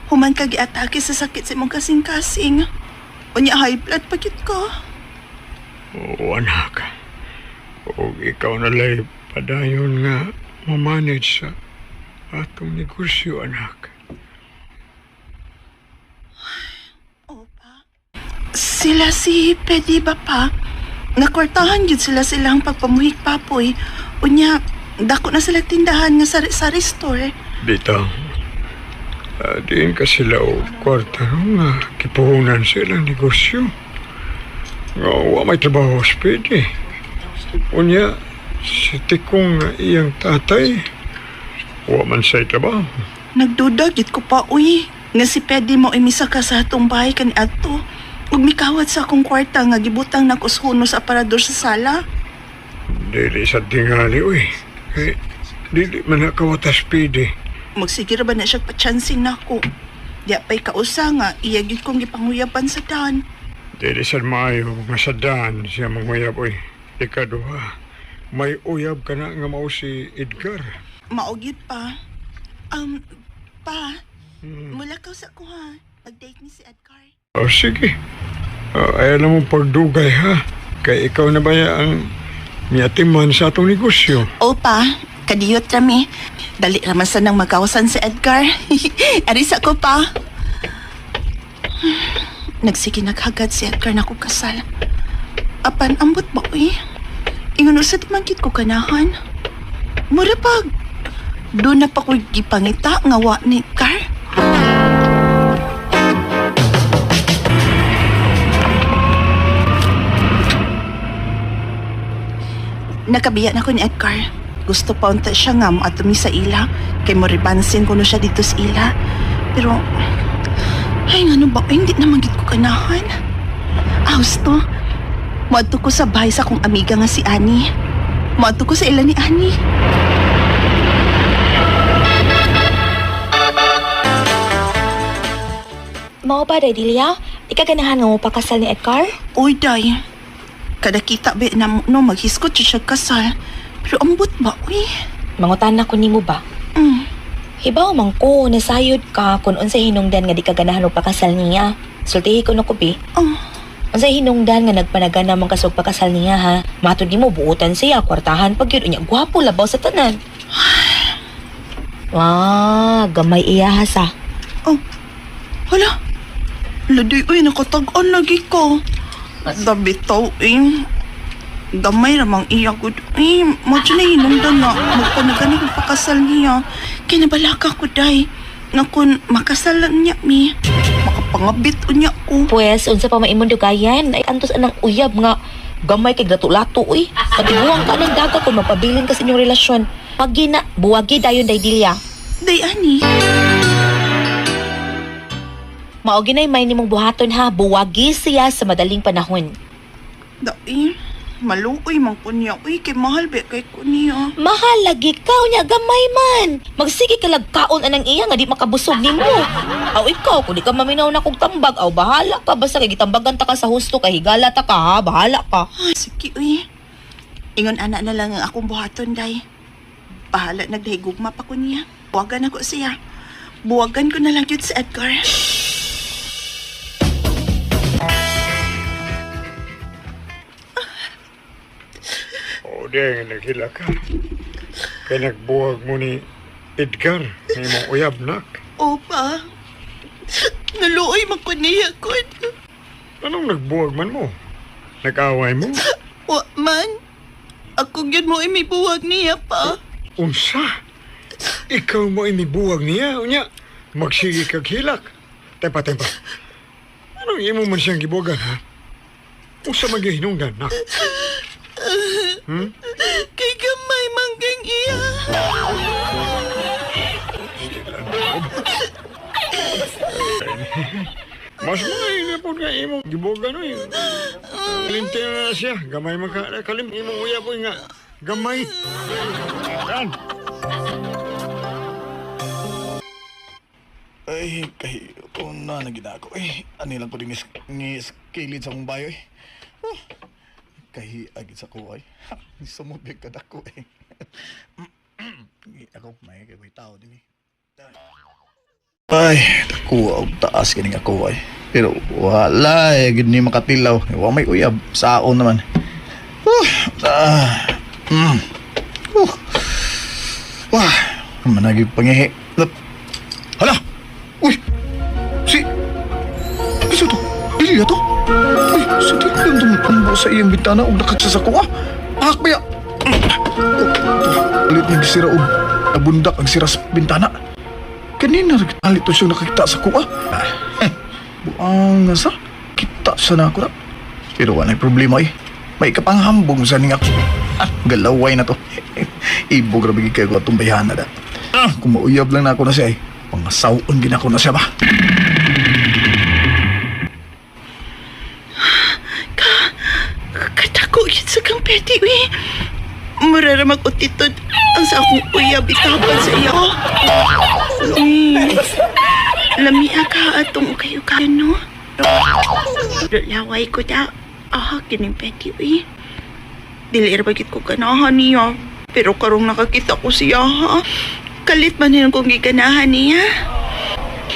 Human ka giatake sa sakit sa imong kasing-kasing. Unya high blood pa kit ka. Oo, anak. O ikaw na lay padayon nga mamanage sa atong negosyo, anak. Opa. Sila si Pedi ba pa? Nakwartahan yun sila silang pagpamuhik papoy. Unya, dako na sila tindahan nga sari-sari store. Bitaw, diin ka sila o kwarta no, nga kipuhunan sila negosyo. Nga wa may trabaho sa pwede. Unya, si Tikong nga iyang tatay, wa man sa'y trabaho. Nagduda gid ko pa uy. Nga si Pedi mo imisa ka sa atong bahay kani adto. Ug mikawat sa akong kwarta nga gibutang nako sa hunos sa aparador sa sala. Dili sa tingali, uy. Kay, dili man nakawatas pwede. Magsige ra ba na siya pa-chancing nako. Di pa'y kausa nga iya gid kong gipanguyaban sa dan. Dili sa maayo nga sa daan siya manguyab, uy. Ikaduha, may uyab ka na nga mao si Edgar. Mao gyud pa. Pa, mula ka sa ko ha. Mag-date ni si Edgar. O sige. O, ayaw na mong pagdugay ha. Kay ikaw na ba ang miatiman sa atong negosyo? Opa, kadiyot rami. Dali raman sa nang magawasan si Edgar. Arisa ko pa. Nagsige naghagad si Edgar na ko kasal. Apan ambot ba uy? Ingon usa di man gid ko ganahan. Mura pag doon na pa ko gipangita nga wa ni Edgar. Nakabiya na ko ni Edgar. Gusto pa unta siya nga mo mi sa ila. Kay mo ribansin ko no siya dito sa ila. Pero, ay ngano ba? Ay, hindi naman gid ko ganahan. Ah, gusto. Moadto ko sa bahay sa akong amiga nga si Annie. Moadto ko sa ila ni Annie. Mao ba, Day Delia? Ikaganahan nga mo pakasal ni Edgar? Uy, day. Kada kita ba na no, maghiskot siya siya kasal. Pero ambot ba, uy? Mangutan na ko nimo ba? Mm. Hibaw man ko, nasayod ka kung unsay hinungdan nga di ka ganahan og pakasal niya. Sultihi ko no ko bi. Oh, Unsay hinungdan nga nagpanagana man ka sa pakasal niya ha. Matod nimo buotan siya, kwartahan pag yun unya gwapo labaw sa tanan. Wah, gamay iya ha sa. oh. Hala. Laday, uy, nakatag-on lagi ko. Dabitaw, eh. Gamay ramang iya ko. Eh, modyo na hinungdan nga. Magpanagana kong pakasal niya. Kinabalaka ko, day. Nga kun makasal lang niya, mi. Makapangabit unya ko. Pues, unsa pa maimong dugayan, ay antos anang uyab nga gamay kay lato-lato uy. Patibuang ka ng daga kung mapabilin ka sa inyong relasyon. Pagi na, buwagi dayon day Delia. Day, ani. Mao ginay may nimong buhaton ha, buwagi siya sa madaling panahon. Day. Maluoy man ko niya. Uy, kay mahal ba kay ko niya. Mahal lagi ka unya gamay man. Magsige ka lagkaon anang iya nga di makabusog nimo. Aw ikaw kung di ka maminaw na kog tambag, aw bahala ka basta kay gitambagan ta ka sa husto kay higala ta ka ha, bahala ka. Ay, sige, uy. Ingon ana na lang ang akong buhaton, day. Bahala nagdahigugma pa ko niya. Buwagan ako siya. Buwagan ko na lang yun si Edgar. O, di nga naghila ka. Kay nagbuwag mo ni Edgar, nga imong uyab, nak. Opa, naluoy man ko niya, kun. Anong nagbuwag man mo? Nag-away mo? Wa man. Ako yun mo ay may buwag niya pa. Unsa? Ikaw mo ay mibuwag niya, unya. Magsige kag hilak. Tempa, tempa. Anong imo man siyang gibuwagan, ha? Unsa man gyud hinungdan, nak? Kay gamay manggang iya. Mas mga na po nga imong gibuwagan, oy. Kalimti na na siya. Gamay man ka. Kalim imong uyab, oy nga. Gamay. Kan? Ay, kay una na gid ako eh. Ani lang ko din ni skilid sa akong bayo eh. Oh, kay agid sa ko ay. Sumod ka dako eh. Ako may kay may tao din eh. Ay, dako og taas kining ako ay. Pero wala eh, gid ni makatilaw. Wa may uyab saon naman. Oh, ah, mm. Oh. Wah, managi pangihi. Hala! Uy! Si... Isa to? Dili to? Uy! Sa dili lang tumutumbo sa iyang bintana og nakaksa sa kuha. Ahak ba ya? Ulit niya gisira og nabundak ang sira sa bintana. Kanina alit to siyang nakakita sa kuha. Ah, buang nga sa. Kita sa na ako na. Pero wala'y problema eh. May kapanghambong sa ning ako. Ah, galaway na to. Ibog ra bigi kayo atong bayhana da. Ah, kung mauyab lang na ako na siya eh. Pangasawon gin ako na siya ba? Katako yun sa kang peti, uy. Mura ra mag-utitod ang sa akong uyab itapan sa iyo. Uy, lamia ka atong ukay-ukay, no? Laway ko da. Ah, kining peti, uy. Dili ra bagit ko ganahan niya. Pero karong nakakita ko siya, ha? Kalit man yun kong giganahan niya.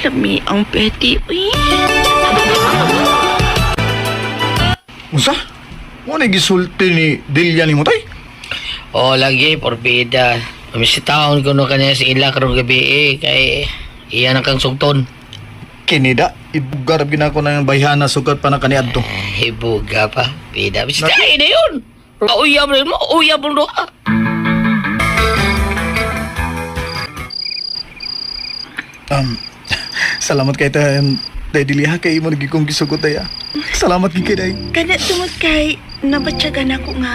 Lami ang peti, uy. Unsa? Mo na gisulti ni Delia ni mo tay? O lagi porbida. Pamisitaon ko no kanya si ila karong gabi eh kay iya na kang sugton. Kinida, ibugarab gina ko ng bayhana sukat pa na kaniadto. Eh, Hibuga pa. Bida. Bisitahin na yun. Kauyab rin mo. Uyab mo ah. Salamat kay tay, Day Delia kay imo nagigong gisugot tay. Ah. Salamat gid kay day. Kana tungod kay nabatyagan ako nga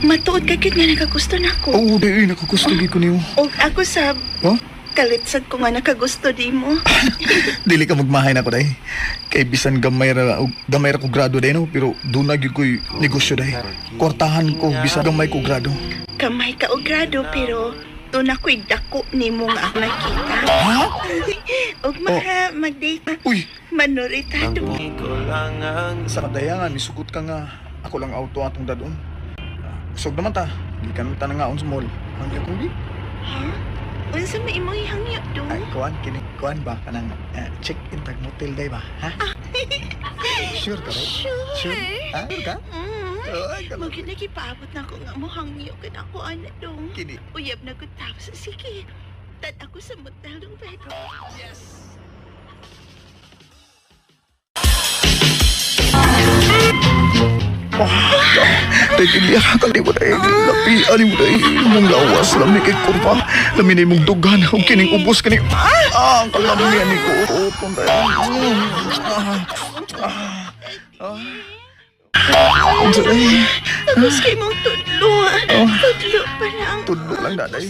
matuod ka gyud nga nakagusto nako. Oo, day, nakagusto gid ko nimo. Og ako sab Huh? kalitsad ko nga nakagusto di mo. Dili ka magmahay na ko day. Kay bisan gamay ra og gamay ra ko grado day no, pero doon na gyud ko'y negosyo day. Kwartahan ko bisan gamay ko grado. Kamay ka og grado pero doon ako'y dako nimo nga ako nakita. Ha? Og maka mag-date Uy, manoritado. sa kadayangan misugot ka nga ako lang auto atong dadon. Usog naman ta. Di ka naman ta nangaon sa mall. Ang ko gi. Ha? Unsa may imong ihangyo do? Ay, kuan kini kuan ba kanang check-in tag motel day ba, ha? Sure ka ba? Sure. Sure? Ha? Sure ka? Mm. Ay, Mo gyud nagipaabot na ako nga mo hangyo kan ako ana dong. Kini. Uyab na gud tapos sige. Tad ako sa motel dong Pedro. Yes. Tay Delia, kali mo day. Lapi, ani mo day. Mong lawas, lami kay kurba. Lami na imong dugan. Ug kining ubos kini. Ah, ang kalami ani ko. Utong day. Ah. Ah. Unsa day? Tapos kay mong tudlo. Oh. Tudlo pa lang. Tudlo lang daday.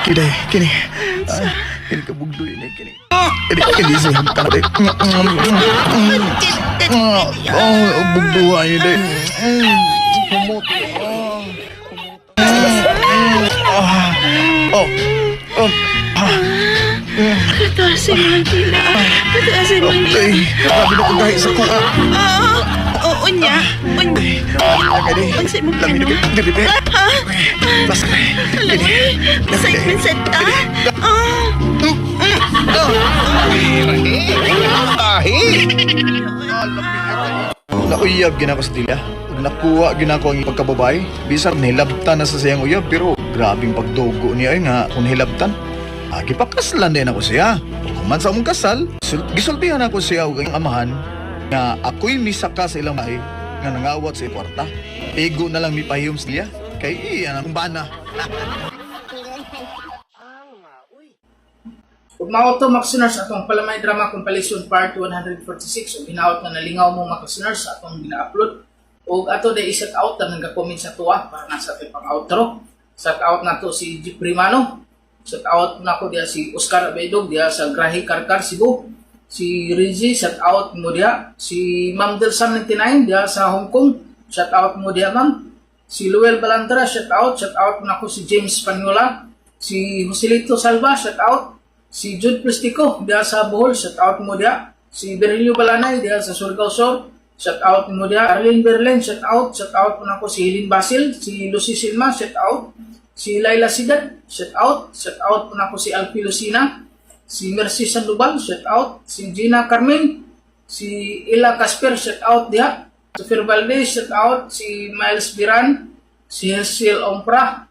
Okay day, kini. Unsa? Kini kabugdoy ni kini. Kini kini siya hagtan day. Oh, bugduha yun day. Kumot. Oh. Oh. Kataas imong dila. Kataas imong dila. Okay. Grabe na kong gahi sa kuha. Ah, oo unya. Unya. Unsa imong Lami na plano? kay dili be. Ha? Basta. Alam mo, excitement sa ta. Ah. Nauyab gina ko sa dila. Ug nakuha gina ko ang pagkababay. Bisan nahilabtan na sa siyang uyab pero grabing pagdugo niya ay nga kung nahilabtan. Agi pakaslan din ako siya. Ug human sa among kasal, gisultihan ako siya ug ang amahan nga ako'y misaka sa ilang bahay nga nangawat sa kwarta. Igo na lang mipahiyom siya kay iya ang bana. Ug mao to, mga listeners, atong Palamay Drama Compilation Part 146, ug hinaot nga nalingaw mo, mga listeners, sa atong gina-upload. Ug ato day i-set out ang nag-comment sa tuwa para na sa ating pang-outro. Shout out nato si Jeffrey Mano. Shout out nako diha si Oscar Abedog diha sa Grahe Karkar Cebu. Si Rizzy, shout out mo diha. Si Ma'am Delsan 99 diha sa Hong Kong. Shout out mo diha, ma'am. Si Luel Balandra, shout out. Shout out nako si James Paniola. Si Joselito Salva, shout out. Si Jude Plastico diha sa Bohol, shout out mo diha. Si Berilio Balanay diha sa Surigao Sur, shout out mo diha. Arlene Berlen, shout out. Shout out mo nako si Helene Basil, si Lucy Silma, shout out. Si Laila Sidat, shout out. Shout out mo nako si Alfie Lucina, si Mercy Sandoval, shout out. Si Gina Carmen, si Ila Casper, shout out diha. Sofir Valdez, shout out. Si Miles Biran, si Hazel Ompra,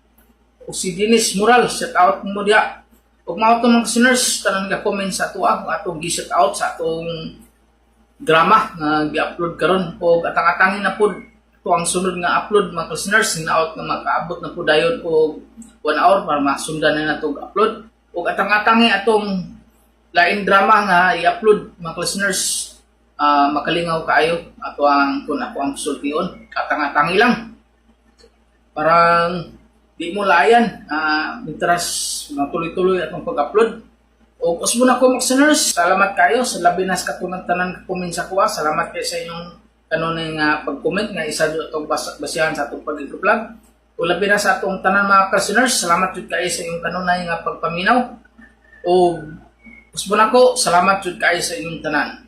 o si Dennis Mural, shout out mo diha. Ug mao to, mga listeners, tanan nga comment sa atoa, atong gi-shout out sa atong drama nga gi-upload karon og atang-atangin na pud to ang sunod nga upload, mga listeners. Hinaot nga makaabot na pud dayon og 1 hour para masundan na nato og upload ug atang-atangi atong lain drama nga i-upload, mga listeners. Makalingaw kaayo ato ang kung ako ang sultion, atang-atangi lang, parang di mo layan mintras matuloy-tuloy atong pag-upload. O usbo na ko, mga listeners, salamat kayo sa labi na sa katunan tanan ka comment sa kuha. Salamat kayo sa inyong kanunay nga pag-comment nga isa jud atong basihan sa atong pag-vlog. O labi na sa atong tanan mga listeners, salamat jud kayo sa inyong kanunay nga pagpaminaw. O usbo na ko, salamat jud kayo sa inyong tanan.